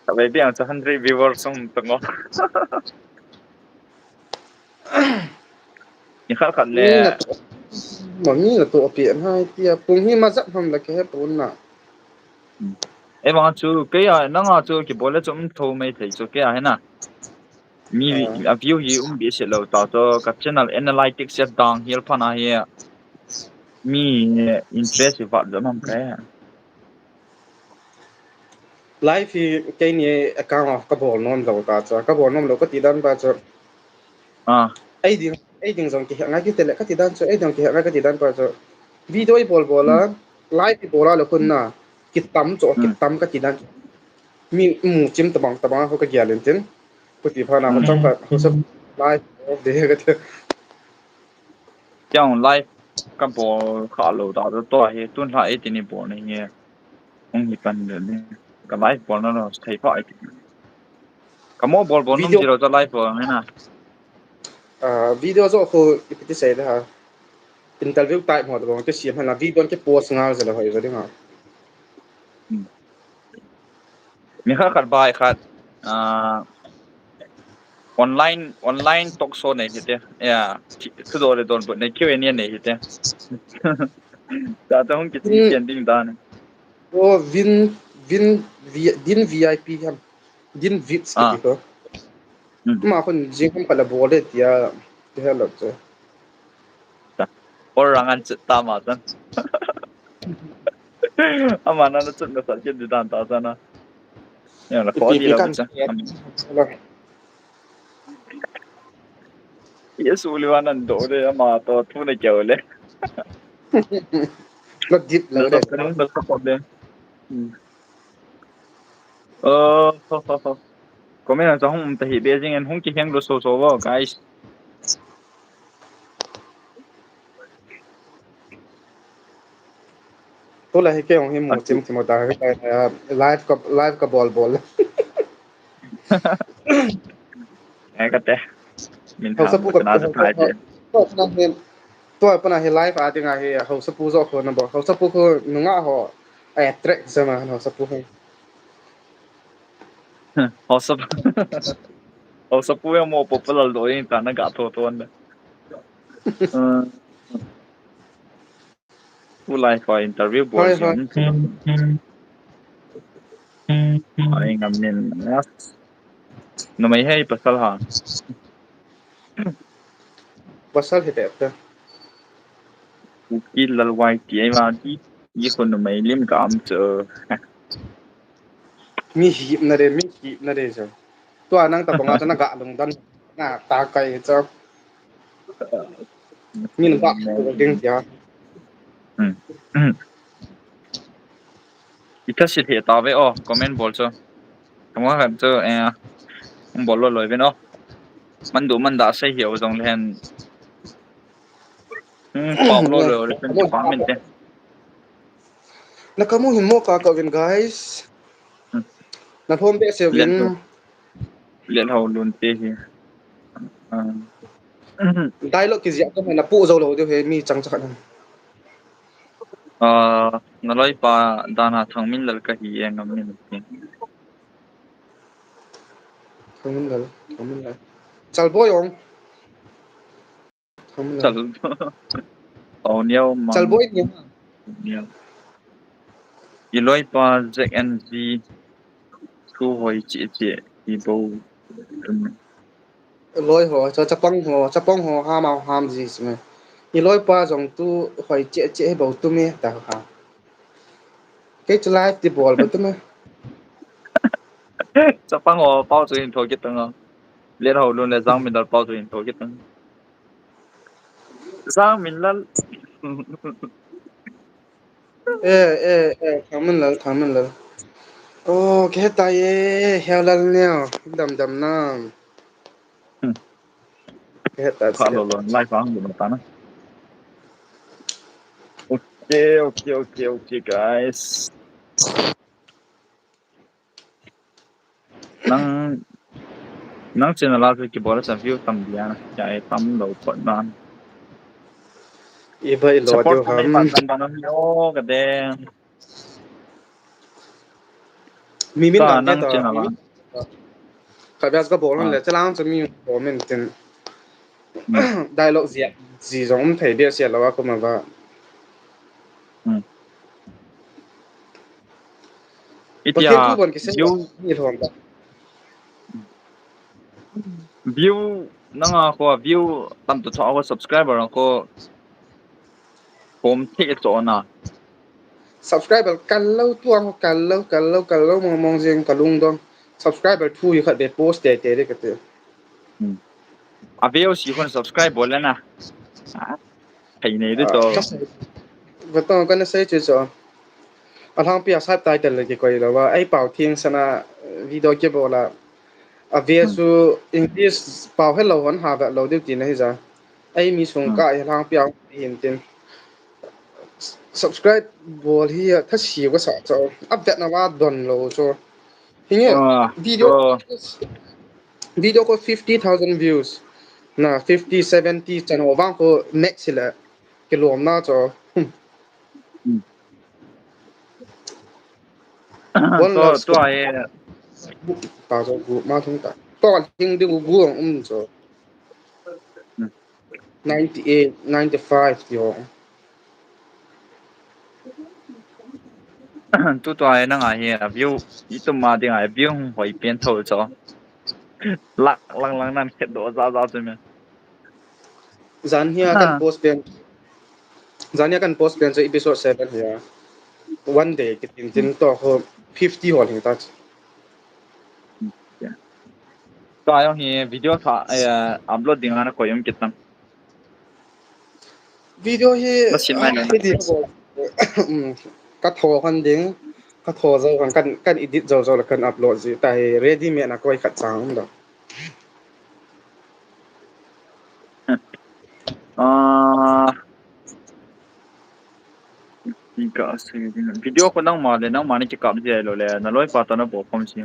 Ka be biang cha hundred viewers sung to ngo. Ni khat khat le. Mo ni na to pi an hai tia pung hi ma jat ham la ke he pun na. Ei vang chu kei a nang a chu ki bol le chu um tho mai thei chu kei a he na. Mi a view hi um bi se lo ta chu ka channel analytics ya dang hial pha na hi. Mi interest hi vat jam am kai. Live hi keini account a ka bol nom lo ta chu, ka bol nom lo ka ti dan pa chu. Ah. Ei ding, ei ding jong ki hek ngai ki tele ka ti dan chu, ei ding ki hek ngai ka ti dan pa chu. Video i bol bol a, live i bol a lo khun na, ki tam chu, ki tam ka ti dan chu. Mi mu chim tabang tabang ho ka gial in tin. Ku ti pha na ho chang ka, ho sa live of the ka ti. Chang live ka bol kha lo ta to hi, tun la ei ti ni bol ni. Hung hi pan le ni. Ka live bol na lo, thei pha ai. Ka mo bol bol nung zero cha live bol na. Ah, video jo ko ipiti sei da ha. Interview type mo da bol ke siam na video ke post ngal zela hoi zodi nga. Mi khat khat bai khat, ah, online, online talk show nei hite. Ya, thu do le don nei Q and A nei hite. Ta ta hung ki ti ken ding dan. O Vin, Vin, Din V I P ham. Din Vips ki ti ko. Ma khun jing ham kala bol le tia, ti ha lo che. Or rang an chut ta ma tan. Ama na na chut na sa ke di dan ta sa na. Ya la ko di la kan cha. Yes, uli wa nan do de ama to thu na kya le. Lo dip lo de. Kan na sa ko de. Oh, ho, ho, ho. Comment ang sa hung ta hi be jing en hung ki heng lo so so wo, guys. Tula hi ke hung hi mu chim chim ta hi, eh, live ka, live ka bol bol. Eh, ka te. Min hausa pu ka na sa thai je. To na hi, to pa na hi live a ding a hi hausa pu jo ko na bol. Hausa pu ko nunga ho. Eh, track sa ma hausa pu ho. Hausa pu. Hausa pu ya mo popular do yin ta na ga to to na. Tulai ko interview bol si. Ai ngam nin. Numei hei pasal ha. Pasal hi te ta. Kuki lal wai ti ai ma ti. Yi ko numei lim ka am chu. Mi hipna re, mi hipna re chu. Tua nang tabang a chu na ga lungdon na ta kai chu. Min ba ding tia. Hmm. Hmm. Itha si the ta ve o, comment bol chu. Kama khat chu, eh, um bol lo lo ve no. Man du man da sei hi o jong le hen. Hmm, pau lo lo le hen pa min te. Na kamu hin mo ka ka vin, guys. Hmm. Na thom be se vin. Let ho lun te hi. Ah. Dialogue kijia ka na pu jo lo de he mi chang cha na. Ah, na loi pa dana Thangminlal ka hi e ngam min. Thangminlal, Thangminlal. Chalboi ong. Thangminlal. Chal. Oh, niau ma. Chalboi ni. Niau. I loi pa Jack and Z. Thu hoi chi chi i bo. Loi ho, cho chapang ho, chapang ho, ham au ham ji sime. I loi pa jong thu hoi che che bo tu me ta ha. Kei chu live ti bol bo tu me. Chapang ho pau chu in tho kit tang. Let ho lun le Jangminlal pau chu in tho kit tang. Jangminlal. Eh, eh, eh, Thangminlal, Thangminlal. Oh, ke ta ye, Heolal neo, dam dam na. Hmm. Ke ta. Kha lo lo, live ang lo ta na. Okay, okay, okay, okay, guys. Nang, nang channel a chu kibol a cha view tam dia na, ya e tam lo pot na. I ba i lo diu ham. Tam ba na mi o ka de. Mi min ta dang nang te ta, channel a. Mi min. Ka bias ka bol le, chalang chu mi comment tin. Hmm. Dialogue zia, zi jong um thei dia sia lo a ko ma ba. Hmm. Itia, Pathen thu bon kisei view, ni lhom ta. View, nanga ko view, tam tu tho ko subscriber ko, hom thei cho na. Subscriber kal lo tuang, kal lo, kal lo, kal lo, mong mong jing ka lungdong. Subscriber thu hi khat be post te te de ka te. Hmm. A view si kon subscribe bol na. Ah, thei nei de to. Ka to ka na sei chu cho. A lhangpi a subtitle le ki koi lo wa. Ai pau thing sana video ki bol a. A view chu English pau he lo hon ha ve lo diu ti na hi ja. Ai mi sung ka hi lhangpi a hin tin. Subscribe bol hi a tha si ka sa cho. Update na wa don lo cho. Hinge, ah, video, so video ko fifty thousand views. Na fifty, seventy chan ho vang ko max hi le. Kilom na cho. Hmm. One to, lakh to ai. Ta cho gu ma thung ta. To hing di gu gu ang um cho. Hmm. Ninety-eight, ninety-five ti ho. Tu tua e nanga hi a view, i tum ma dinga view hung hoi pen tho cho. Lak lang lang nan khet do za za chu me. Jan hi a kan post pen. Jan hi a kan post pen chu episode seven hi a. One day kitin tin to ho fifty ho hin ta. Tua jong hi video tha, eh, upload ding ana koi um kit tam. Video hi, ka sin mai ah, na. Hi di ko, um, ka tho khan ding, ka tho jo khan kan, kan edit jo jo la kan upload ji ta hi ready me na koi khat chang um da. Ah, Video ko nangma le, nangma ni kikap ji lo le, na loi pa ta na bo khom si.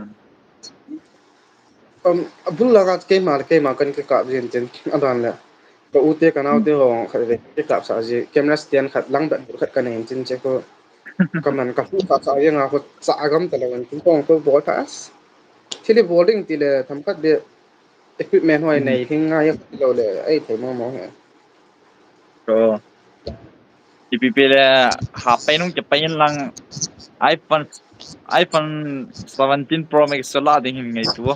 Um, abul la ka keima le keima kan kikap ji tin, adan le. Ka u te ka nau te ho khat ve kikap sa ji, camera stand khat lang bat khat ka nei tin che ko. Ka man ka hu ka sa ji nga ko sa gam ta lo tin ko ko bol ta as. Thili bol ding ti le tham khat be equipment hoi nei thing ngai lo le, ai thei mo mo he. To. Ipi pi le ha pai nung ke pai lang iPhone, iPhone seventeen Pro Max so la ding hin ngai tu.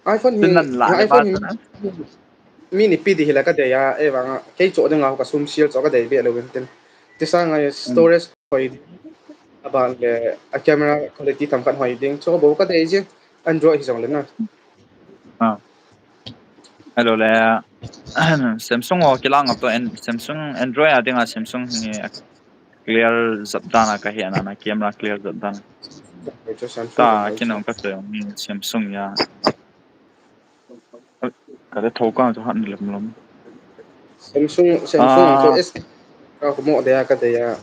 iPhone hi, iPhone hi, mi ni pi di hi la ka de ya, e vang a, kei cho ding a ka sum sil cho ka de be lo tin. Ti sa ngai storage hoi. Aban le a camera quality tamkhat hoi ding. Chu bou ka dei jing. Android hi jong le na. Ah. Hello le. Samsung ho kilang up to an Samsung Android a dinga Samsung hi clear jat dan a ka he na na camera clear jat dan. Chu Samsung Ta jong le. Kinong ka to Samsung ya. Ka le tho ka chu han lem lom. Samsung Samsung chu Ah. S ka ko mo de ka de ya.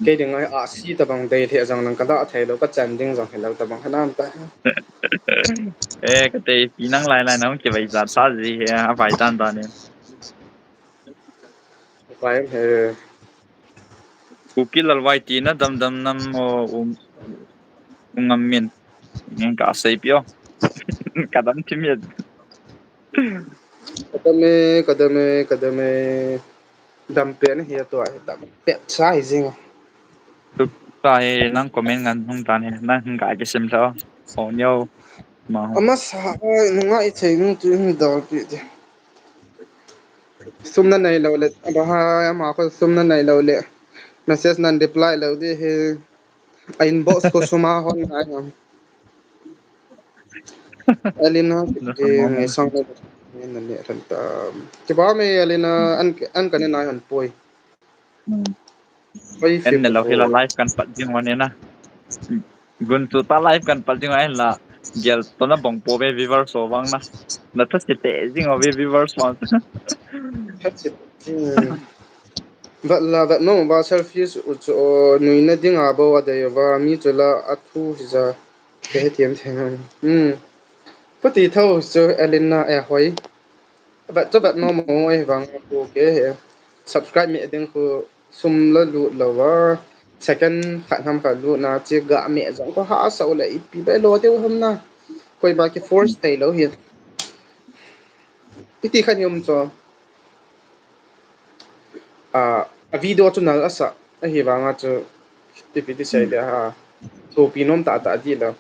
Kei ding ai a si tabang dei the jong lang ka da thei lo ka chan ding jong he lo tabang hanam ta. Eh, ka te pi nang lai lai nang ki vai jat sa ji he a vai dan dan ne. Vai he. Kuki Lalvai ti na dam dam nam ho um, um ngam min. Ngen ka sei pio. Ka dam ti mi. Ka dam e, ka dam e, ka dam e. Dam pen hi a tua hi dam pet sa hi jing. Tu ta he nang comment ngan hung tan he nang hung ka ke sim tho. Oh no. Ma. Ama sa ai nunga i thei nung tu hin dal pi de. Sum na nei lo le, ba ha ama ko sum na nei lo le. Message nan reply lo de he. A inbox ko suma hon ai ham. Elina, Na eh, sum ngai sang le. Na ne ran ta. Ki ba me Elina an an ka ne nai han poi. Hmm. Bai En ne lo hi la live kan pat jing wan na. Gun tu ta live kan pat jing wan la. Gel to na bong po be viewers so bang na. Na ta si te jing o be viewers wan. That's it. Hmm. But la that no ba selfish u chu o nui na ding a bo a dei va mi chu la a thu hi za. Ke he tiam the. Hmm. Puti tho chu Elina e hoi. But chu but no mo e vang ko ke he. Subscribe me ding ko sum la lut lo va. Second khat ham khat lut na chi ga me jong ko ha sa u le ipi be lo te u ham na. Koi ba ki force thei lo hi. Iti khat hi um chu. A, a video chu nal asa. Ahi vanga chu ipi ti sei de ha. Thupi nom ta ta di lo.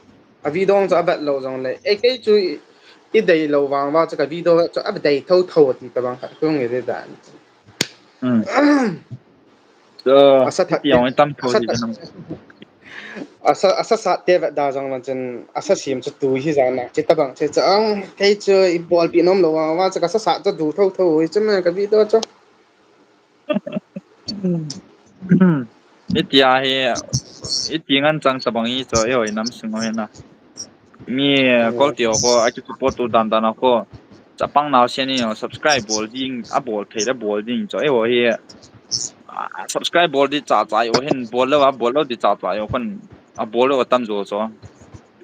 A video chu a vet lo jong le. E kei chu i, i dei lo vang va chu ka video chu a dei tho tho ti ta bang khat kung i de dan. Hmm. So, Asa that ti ang tam tho asa di that- nang. Asa asa sa te vet da jong man chen asa sim chu tu hi jang na chi ta bang che cha ang kei chu i bol pi nom lo vang va chu ka sa sa chu du tho tho hi chu me ka video chu. Iti a hi, iti ngan chang sa bang i cho e hoi nam sing o hi na. Mi kol ti o ko a ki support tu dan dan o ko. Chapang nau sian i o subscribe bol ding, a bol thei le bol ding cho e hoi hi. A, subscribe bol di cha cha o hin bol lo a bol lo di cha cha o kon a bol lo tam jo cho.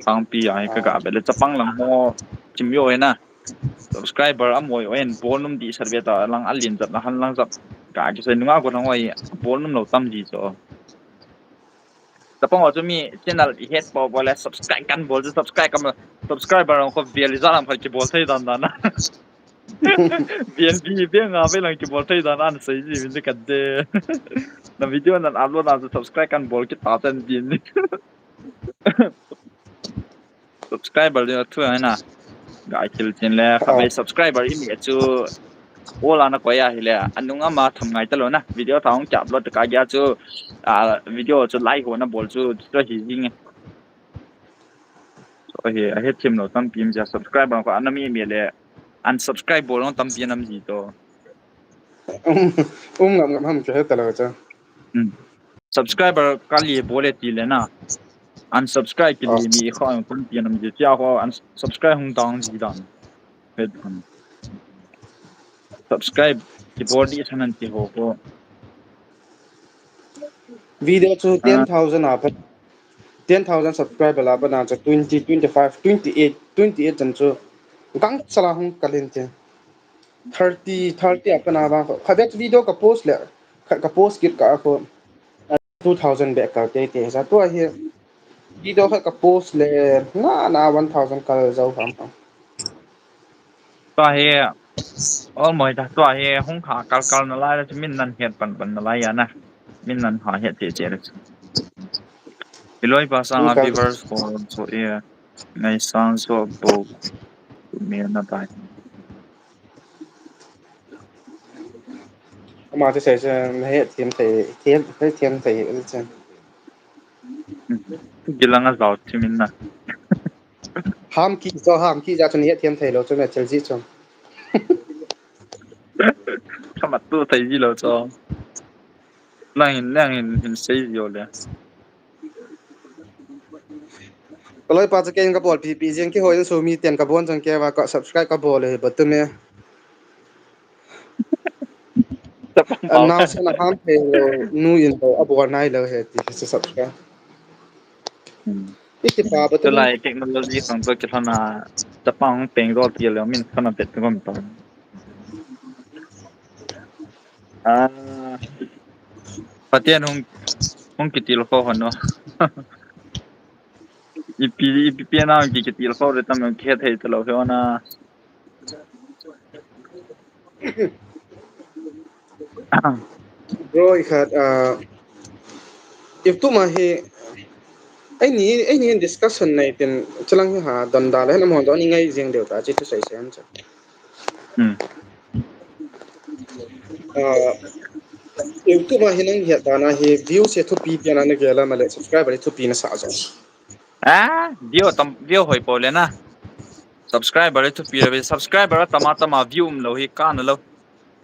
Tangpi a hi ka ga be le chapang lang ho chim yo hi na. Subscriber a moi o hin bol num di sat ve ta lang a lin jat la han lang jat ka ki sai nunga ko lang oi bol num lo tam di cho. Chapang o chu mi channel i het po bol le subscribe kan bol chu subscribe kan subscriber ang ko bial i jalam khat ki bol thei dan dan na. Bial bi bi nga ve lang ki bol thei dan an sei ji min de kan de. Na video nan upload na chu subscribe kan bol ki ta ten din. Subscriber ding a thu ang na. Ga kil tin le kha bai subscriber i mi chu. Ola na ko ya hi le. Anung ama tham ngai ta lo na. Video tha hung ki upload ka gya chu. A video chu like ho na bol chu chu hi jing. So hi a het thim lo tam pim ja subscriber ko ana mi mi le. Unsubscribe bol tam pi nam ji to. Um ngam ngam ham chu he ta lo cha. Subscriber ka li bol e ti le na. Unsubscribe ki li mi kha ang kun ti nam ji tia ko unsubscribe hung dang ji dan. Het kan. Subscribe ki bol di sanan ti ho ko. Video chu ten thousand a pa ten thousand subscriber la pa na chu twenty, twenty-five, twenty-eight, twenty-eight chan chu gang chala hung kalin te. Thirty, thirty a pa na ba kha video ka post le kha ka post kit ka ko two thousand back kal te te sa tua hi video kha ka post le na na one thousand kal jau ham ham. Tua hi ol moi ta tua hi hung kha kal kal na lai la min nan het pan pan na lai ya na min nan ha het che che le. Iloi pa sang a viewers ko so e ngai sang so bo mi na pai. Ama chu sei chu na he thiam thei thiam thei thiam thei chu. Kilang a zau chimin na. Ham ki cho, ham ki ja chun het thiam thei lo chu me thil ji chun. Khamat tu thei ji lo chu. Nang hin, nang hin, hin sei ji le. Kaloi pa chu ken ka bol pi pi jing ki hoi su mi ten ka bon jang ke va ka subscribe ka bol le ba tu me. Announce na ham thei lo, nu in lo, a bol nai lo he ti, se subscribe. Hmm. Iti pa ba tu lai technology sang to ki thana, chapang peng rol ti lo, min thana pet ko mi pa. Ah, Pathen hung, hung kitil ko hono. Ipi, ipi pi na ki kitil ko re tam ki het hei to lo he ona. Bro, i khat, ah, YouTube ma hi, ei ni, ei ni discussion nei tin, chilang hi ha, don da le, na mo don i ngai jing deu ta, chi tu sei sei an cha. Hmm. Ah, YouTube ma hi nang hi ta na hi, view se thupi pi na na gela ma le, subscriber thupi na sa jo. Ah, view tam, view hoi po le na. Subscriber le thupi le, subscriber tama tama view um lo hi ka na lo.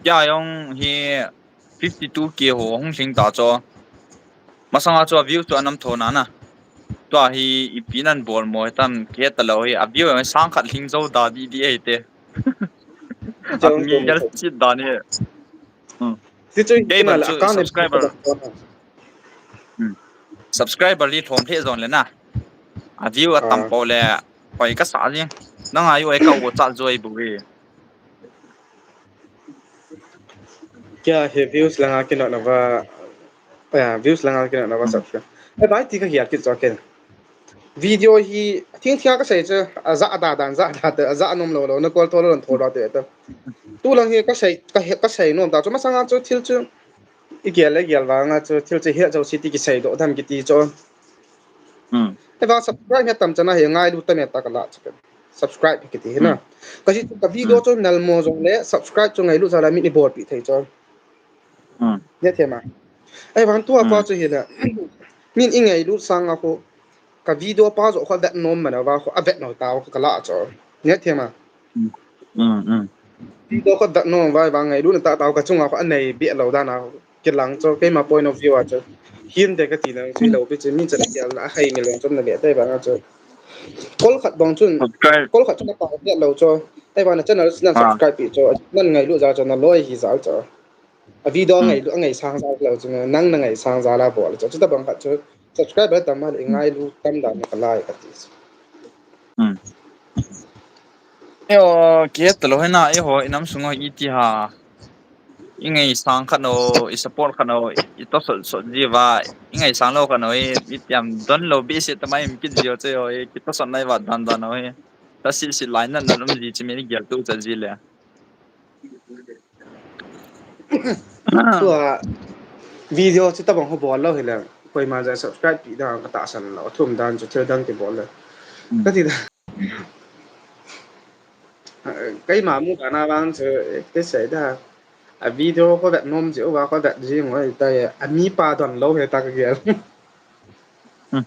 Kya jong hi fifty two K ho hung hling ta cho. Masanga cho view cho anam tho na na. Tua hi ipi nan bol mo tam ke ta lo hi. A view sang khat hling zo da di di ei te. Jong mi jong jal sit da ni. Hmm. Ti chu kei ban chu account subscriber. Hmm. Subscriber li thom the zon le na. A view a tam po le. Hoi ka sa jing. Nang ai oi ka wo cha joi bu ri. Kya he views langa kinot na va. Ya, views langa kinot na va subscribe. Ei, bai ti ka hial kit cho ken. Video hi thing thing ka sei chu, a ja da dan ja da te, a ja nom lo lo, na kol tho lo tho lo te ta. Tu lang hi ka sei, ka he, ka sei nom ta chu, masanga chu thil chu i gel le gel vanga chu thil chu he chu si ti ki sei do dam ki ti chu. Hmm. Ei va subscribe he tam chana he ngai lu ta me ta ka la chu. Subscribe ki ti hi na. Hmm. Ka si ka video chu nal mo jong le subscribe chu ngai lu cha la mi ni bol pi thei chu. Hmm. Ne the ma. Ei van tua pa chu hi le. Min i ngai lu sang a ko. Ka video pa jo kho vet nom mana va kho a vet no ta ka la cho. Ne the ma. Mm, mm. Video kho vet nom va va ngai lu na ta ta ka chunga kho a nei be lo da na ki lang cho keima point of view a cho. Hin de ka ti na chu lo pi chu min cha na ya la hai mi lo cho na le tai va na cho. Kol khat bang chun. Subscribe. Kol khat chun a pa vet lo cho. Tai va na channel na subscribe pi cho. Nan ngai lu ja cho na loi hi ja cho. A video ngai lu, a ngai sang ja lo chu nang na ngai sang ja la bol chu. Chuta bang khat chu subscriber tam ma le ngai lu tam dan ka lai ka ti. Hmm. Eo, ke ta lo he na, eiho, i nam sung ho i ti ha. I ngai sang khat no, i support khat no, i to sot sot ji va, i ngai sang lo khat no, i, i tiam don lo bi se ta mai im kit ji o che o, i ki to sot nai va dan dan no he. Ta si si lai na na lum ji chi mi ni gel tu cha ji le. Tua video chu tabang ho bol lo hi le, koima ja subscribe pi dan ka tahsan lo, thum dan chu thil dang ki bol le. Hmm. Ka ti da. Keima mu ka na vang chu, eh, te sei da. A video ko vet nom ji, uva ko vet ji ngoi ta ye, a mi pa don lo he ta ka gel. Hmm.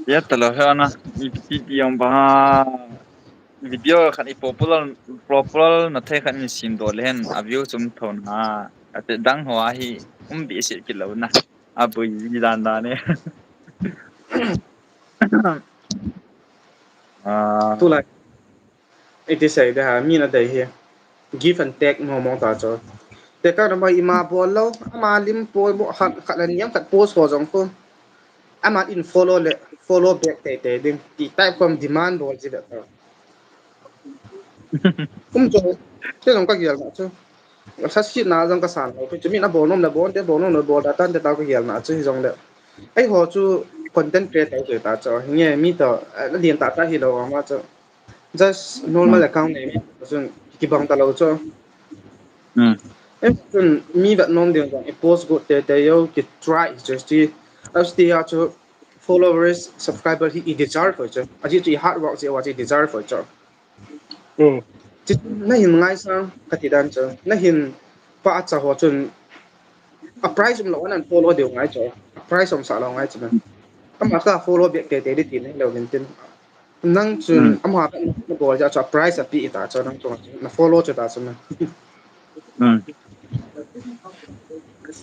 Ya ta lo he na, i ti ti ang ba video khat i popular, popular na thei khat in sim do le hen, a view chum tho na, a te dang ho a hi, um bi se ki lo na, a bui ji dan dan ne. Ah. Tu lai. Iti sei de ha, mi na dei hi. Give and take mo mo ta cho. Te ka na mai ima bol lo, ama lim po mo khat, khat na niam khat post ho jong ko. Ama in follow le, follow back te te ding. Ti type kom demand bol ji le ta. Um cho, te jong ka gel na cho. Sa si na jong ka san lo, pe chu mi na bol nom le bol, te bol nom le bol, ta tan te ta ka gel na cho hi jong le. Ei ho chu content creator te ta cho. Nge mi to, eh, la dien ta ta hi lo ma cho. Just normal account nei mi chun kibang ta lo cho. Hmm. Em chun mi vet nom ding jong i post got te te yo ki try just ti. As ti ya chu followers, subscriber hi i deserve ko cho. Aji chu i hard work je wa chu i deserve ko cho. Hmm. Chi na hin ngai sang ka ti dan cho. Na hin pa cha ho chun a price um lo an follow deu ngai cho. A Price umsah lou ngai chu na. Ama ka follow back teitei ding ti nei lou vin tin. Nang chun ama ka na bol ja chu price api ta chu nang chu na follow chu ta chu na.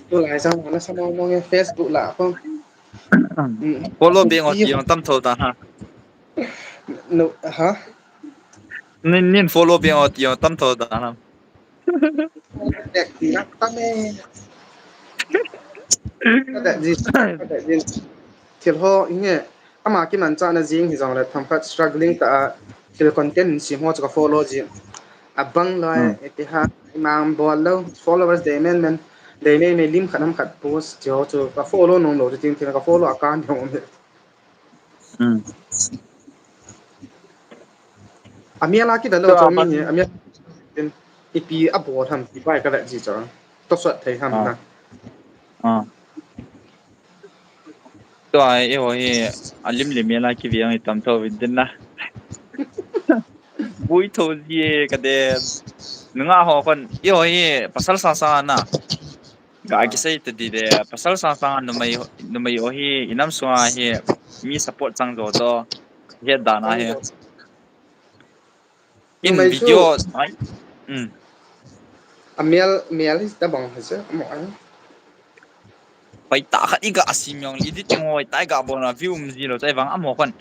Tulai sang na sa mong mong e Facebook la ko. Follow back o ti tam tho ta ha. No ha. Nin nin follow back o ti tam tho ta ha. Thil ho inge ama kimanchahna jing hijongle themkhat struggling ta a thil content sem ho chu ka follow jing. Abang loi iti ha imang bol lou followers dei men men dei mei mei lim khat ham khat post chu chu ka follow nom lou chu tin thil ka follow a kan jong um. Amia la kida lou chon mi hi amia ipi abol ham ti pai ka la ji chon to sot thei ham na. Tua eiho hi alim lim mia la kiviang i tam tho vin tin na. Bui tho ji e ka de. Nunga ho kon eiho hi pasal sa sa na. Ga kisei te di de pasal sa sa numei numei o hi inam sunga hi mi support chang jo to. He dana he. In video ai. Um. A mial mial hi ta bang ha se mo ai. Pai ta khat i ga sim jong li dit ngoi tai ga bon a view um ji lou tai vang amo kon.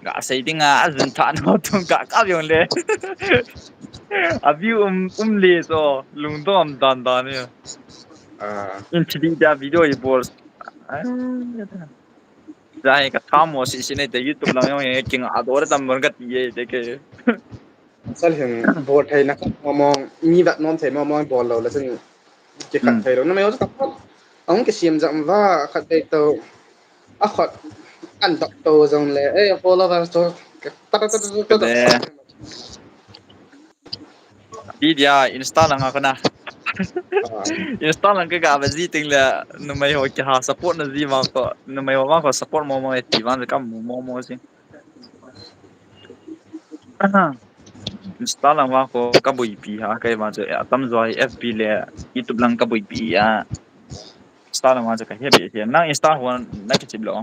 Ga sei ding a azun tha no tung ga ka jong le. A view um um le so lungdom dan dan ni. Ah. In chili da video i bol. Ai. Jai ka tham mo si si nei te YouTube lang jong he king a dor tam mon ka ti ye te ke. Sal hin bol thei na khat mo mo mi vat nom thei mo mo bol lou la chun ki khat thei lou na me o ka. Ang ki siam jam va khat dei to. A khat an dok to jong le e followers to ta ta ta ta ta. Video Insta lang a kona. Insta lang ka ga ba ji ting le numei ho ki ha support na ji ma ko numei ho ma ko support mo mo e ti van ka mo mo mo si. Insta lang ma ko ka bui pi ha kai ma je atam jo F B le YouTube lang ka bui pi a. Insta lang ma je ka he bi he na Insta ho na ki chip lo.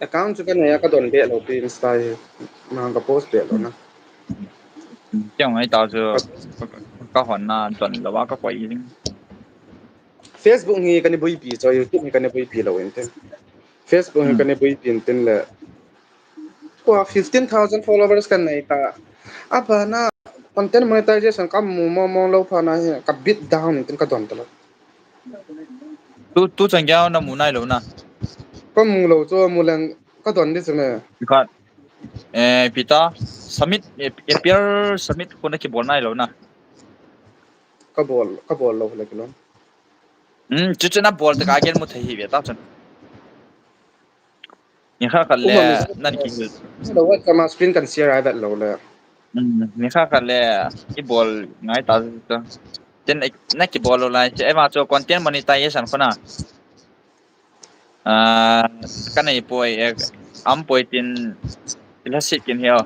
Account chu ka nei a ka don be lou pi Insta hi. Nang ka post be lou na. Kya ngai ta chu ka hon na don lou a ka koi ding. Facebook hi ka ni bui pi cho YouTube hi ka ni bui pi lou in tin. Facebook hi ka ni bui pi in tin le. Kwa fifteen thousand followers ka nei ta. Apa na content monetization ka mu mo mo lou pha na hi ka beat down in tin ka don ta lou. Tu tu chang kya na mu nai lou na. Ka mu lou chu mu leng ka don di chu me. Ka eh pita submit appear submit ko na ki bol nai lou na. Ka bol ka bol lou le ki lou. Hmm chu chu na bol ta ka gen mu thei hi ve ta chun. Ni kha khat le nan ki hil. Lo wat kama screen kan share ai vet lou le. Ni kha khat le i bol ngai ta ta. Tin na ki bol lou lai che ema chu content monetization khona. Ah, ka nei poi e am poi tin ila sit kin hiao.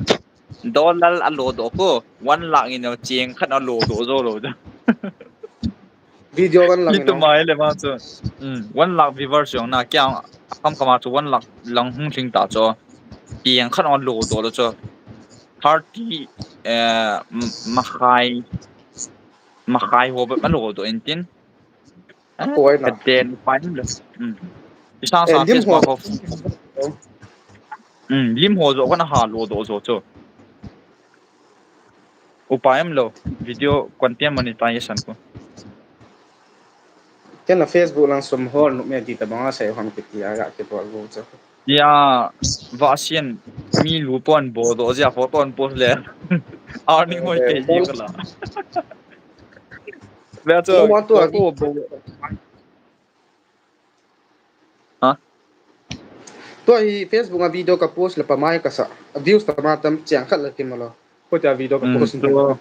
Dollar a lo do ko one lakh in cheng khat a lo do zo lo. Video one lakh. Itu mai le ma chu. Um, one lakh viewers jong na kya kam kama chu one lakh lang hung thing ta chu. Cheng khat a lo do lo chu. Thirty eh makhai makhai ho ba lo do in tin. Ka den pai le. Isang sa Facebook ho. Lim ho jo kana ha lo do jo cho. Upai am lo video content monetization ko. Kena Facebook lang sum hol nu me di ta banga sai hon kiti aga ke bol go cho. Ya, va sian mi lu pon bo do ja photo an post le. Arning hoi pe ji kala. Ve cho ko bo. Ha? Tua hi Facebook a video ka post le pa mai ka sa. Views ta ma tam chiang khat la kim lo. Ko ta video ka post to.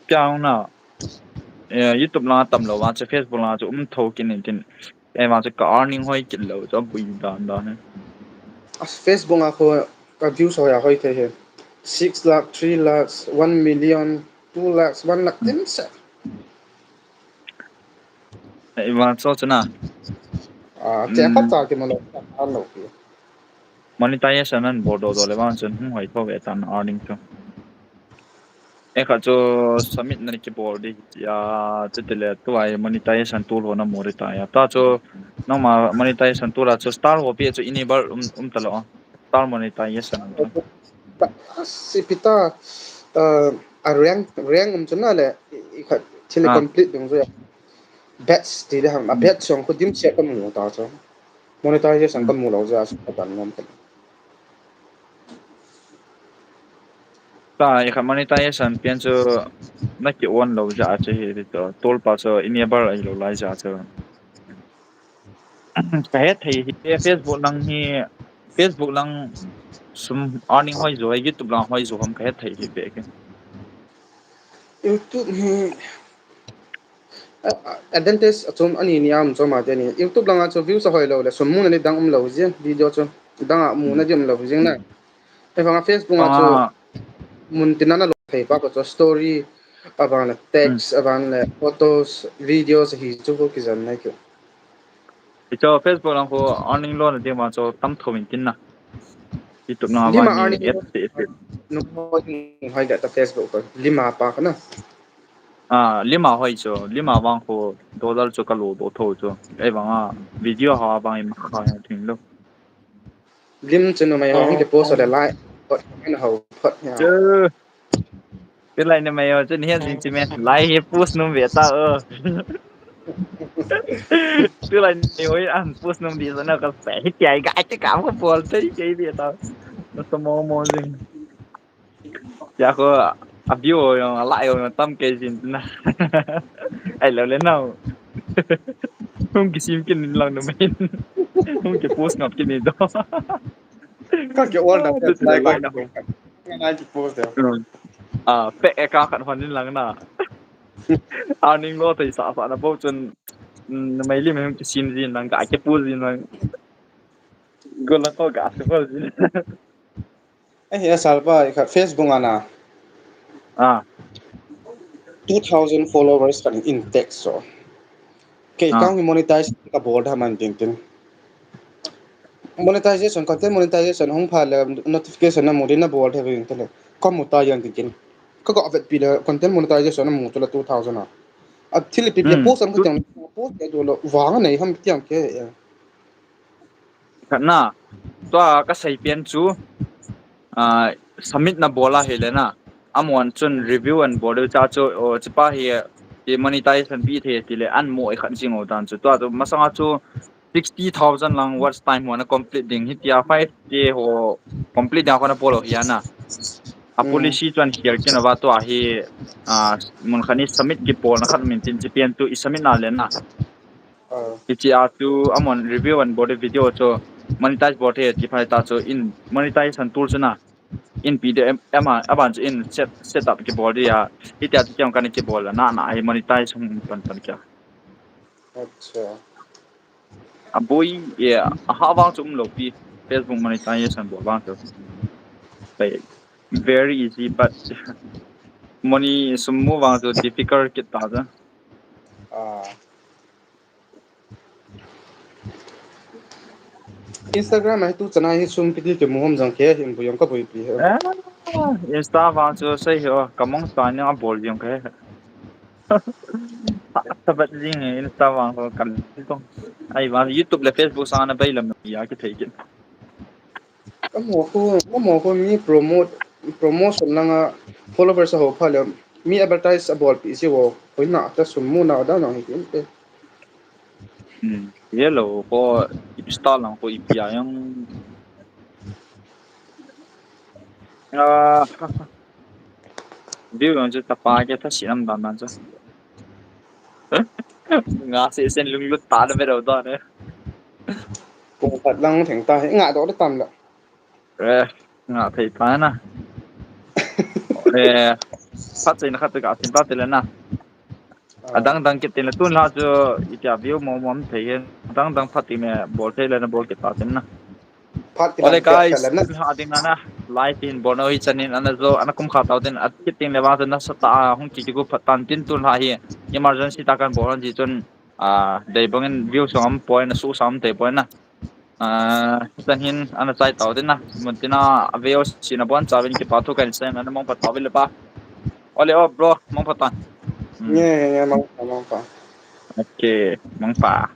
Piang na. Eh, YouTube la tam lo wa che Facebook la chu um tho kin tin. Ema chu ka earning hoi kit lo chu bui dan dan ne. A Facebook a ko ka views hoi a hoi thei he. Six lakh, three lakhs, one million, two lakhs, one lakh tin sa. Ema chu chu na. Ah, che khat cha kimu lou, an lou pi. Monetization an bol doh doh le vang chun hung hoi tho ve tan earning chu. E khat chu submit na kibol di ya, chutile tua monetization tool ho na mu di ta ya. Ta chu nangma monetization tool a chu star ho pi chu enable um, um ta lou. Star monetization. Asi pi ta, uh, a rank, rank um chu na le, i, i khat thil complete ding chu ya. Badge ti le ham, a badge song ko dim che ka mu ta chu. Monetization ka mu lou ja chu ka ban ngam ka. Ta, i kha monetization pian chu na ki on lou ja chu hi to. Tool pa chu enable ai lou lai ja chu. Ka het thei hi Facebook lang hi, Facebook lang sum earning hoi jo, YouTube lang hoi jo ham ka het thei hi be ke. YouTube hi, a, a, advantage a chom ani ni am chom a te ni. YouTube lang a chu views a hoi lou le, sum mu na ni dang um lou jing, video chu dang a mu na di um lou jing na. Ahivang a Facebook a chu mun tin a na lo thei pa ko chu story, avang le text, avang le photos, videos hi chu ko kijan nai keu. Hicho Facebook lang ko earning lo na ding ma chu tam tho min tin na. YouTube lang lima earning app ti ti. Nu hoi, hoi da ta Facebook ko. Lima pa ka na. Ah, lima hoi chu, lima vang ko dollar chu ka lo do tho chu. Ahivang a video ha vang i ma kha ya thing lo. Lim chu numei ho hung kipost le lai, phot, an ho phot ya. Chu. Tulai numei ho chu ni hian jing chi me. Lai hi post num ve ta o. Tulai numei ho an post num di zana ka pe hi ti ai ga te ka mo bol te ke ve ta. Na to mo mo jing. Ya ko a view jong a like jong tam ke jin na. Ai lo le nau. Hung kisim kit in lang numei. Hung kipost ngap kit in do. Ka ke all na. Tu lai na. Ngai kipost de. Ah, pe e ka khat hon in lang na. Earning lo thei sa sa na bo chun, mm, numei lim hung kisim jin lang ka kipost jin lang. Go lang ko ga kipost jin. Eh, ya salpa, i kha Facebook a na. Ah. Two thousand followers kan in text so. Kei account hi monetize ka bol da man tin tin. Monetization, content monetization hung pha le notification na mu di na bol da vin tele. Ka mu ta yan tin tin. Ka ga vet pi le content monetization na mu chu la two thousand a. A thil pi pi post an ka tiang post ke do lo vang nei ham tiang ke. Khatna, tua ka sei pian chu, ah, submit na bol a hile na, amon chun review an bol deu cha chu, o, chipa hi, ti monetize an pi thei ti le an mo i khat jing o tan chu. Tua chu masanga chu sixty thousand lang watch time ho na complete ding hi tia five K ho complete ding ho na bol o hi ana. A policy chuan hial kin ava tua hi, ah, mun khat ni submit ki bol na khat min tin chi pian tu i submit na le na. Hichia chu amon review an bol video chu monetize bol thei ti phai ta chu in monetization tool chu na in P D M a, aban chu in set, set up ki bol dia. Hitia chu kiang kan ki bol na na hi monetize hung pan pan kia. Acha. A boi, yeah, a ha vang chu um lo pi. Facebook monetization bol vang chu. Like, very easy, but money sum mu vang chu difficult kit ta chu. Ah. Instagram a hi tu chana hi sum kiti ki mu hom jang ke hin bu yong ka bui pi he. Ah, Insta vang chu sei ho, ka mong ta ni a bol yong ke. Sa bat jing Insta vang ko kan ko. Ai vang YouTube le Facebook sang na bai lam ya ki thei kin. Amo ko, amo ko mi promote, promotion langa followers ho pha le mi advertise a bol pi si wo, koina ta sum mu na da na hi kin pe. Hmm, hello ko Insta lang ko ipi a yang. Ah, view yang chu tapa ke ta si lam dan dan chu. Nga se sen lung lut ta na me rau da ne. Kung khat lang theng ta hi nga do le tam la. Eh, nga thei ta na. Eh, khat sei na khat ka sin ta te le na. Adang dang kit tin le tun la chu i tia view mo mo thei hen. Adang dang phat ti me bol thei le na bol kit ta tin na. Phat ti. Ole guys, tun la ding na na. Live in bol na hi chanin ana zo ana kum kha tau tin at kit tin le wa na sa ta hung ki ki gu phat tan tin tun la hi. Emergency ta kan bol han ji chun Ah, dei bangin view song am poi na, su sam te poi na. Ah, tan hin ana chai tau tin na. Mun tin a, a view si na bon chavin kipa thu kan sem na, mong phat tau le pa. Ole o bro, mong phat tan. Hmm. Nge, nge, nge, mong phat, mong phat. Okay, mong phat.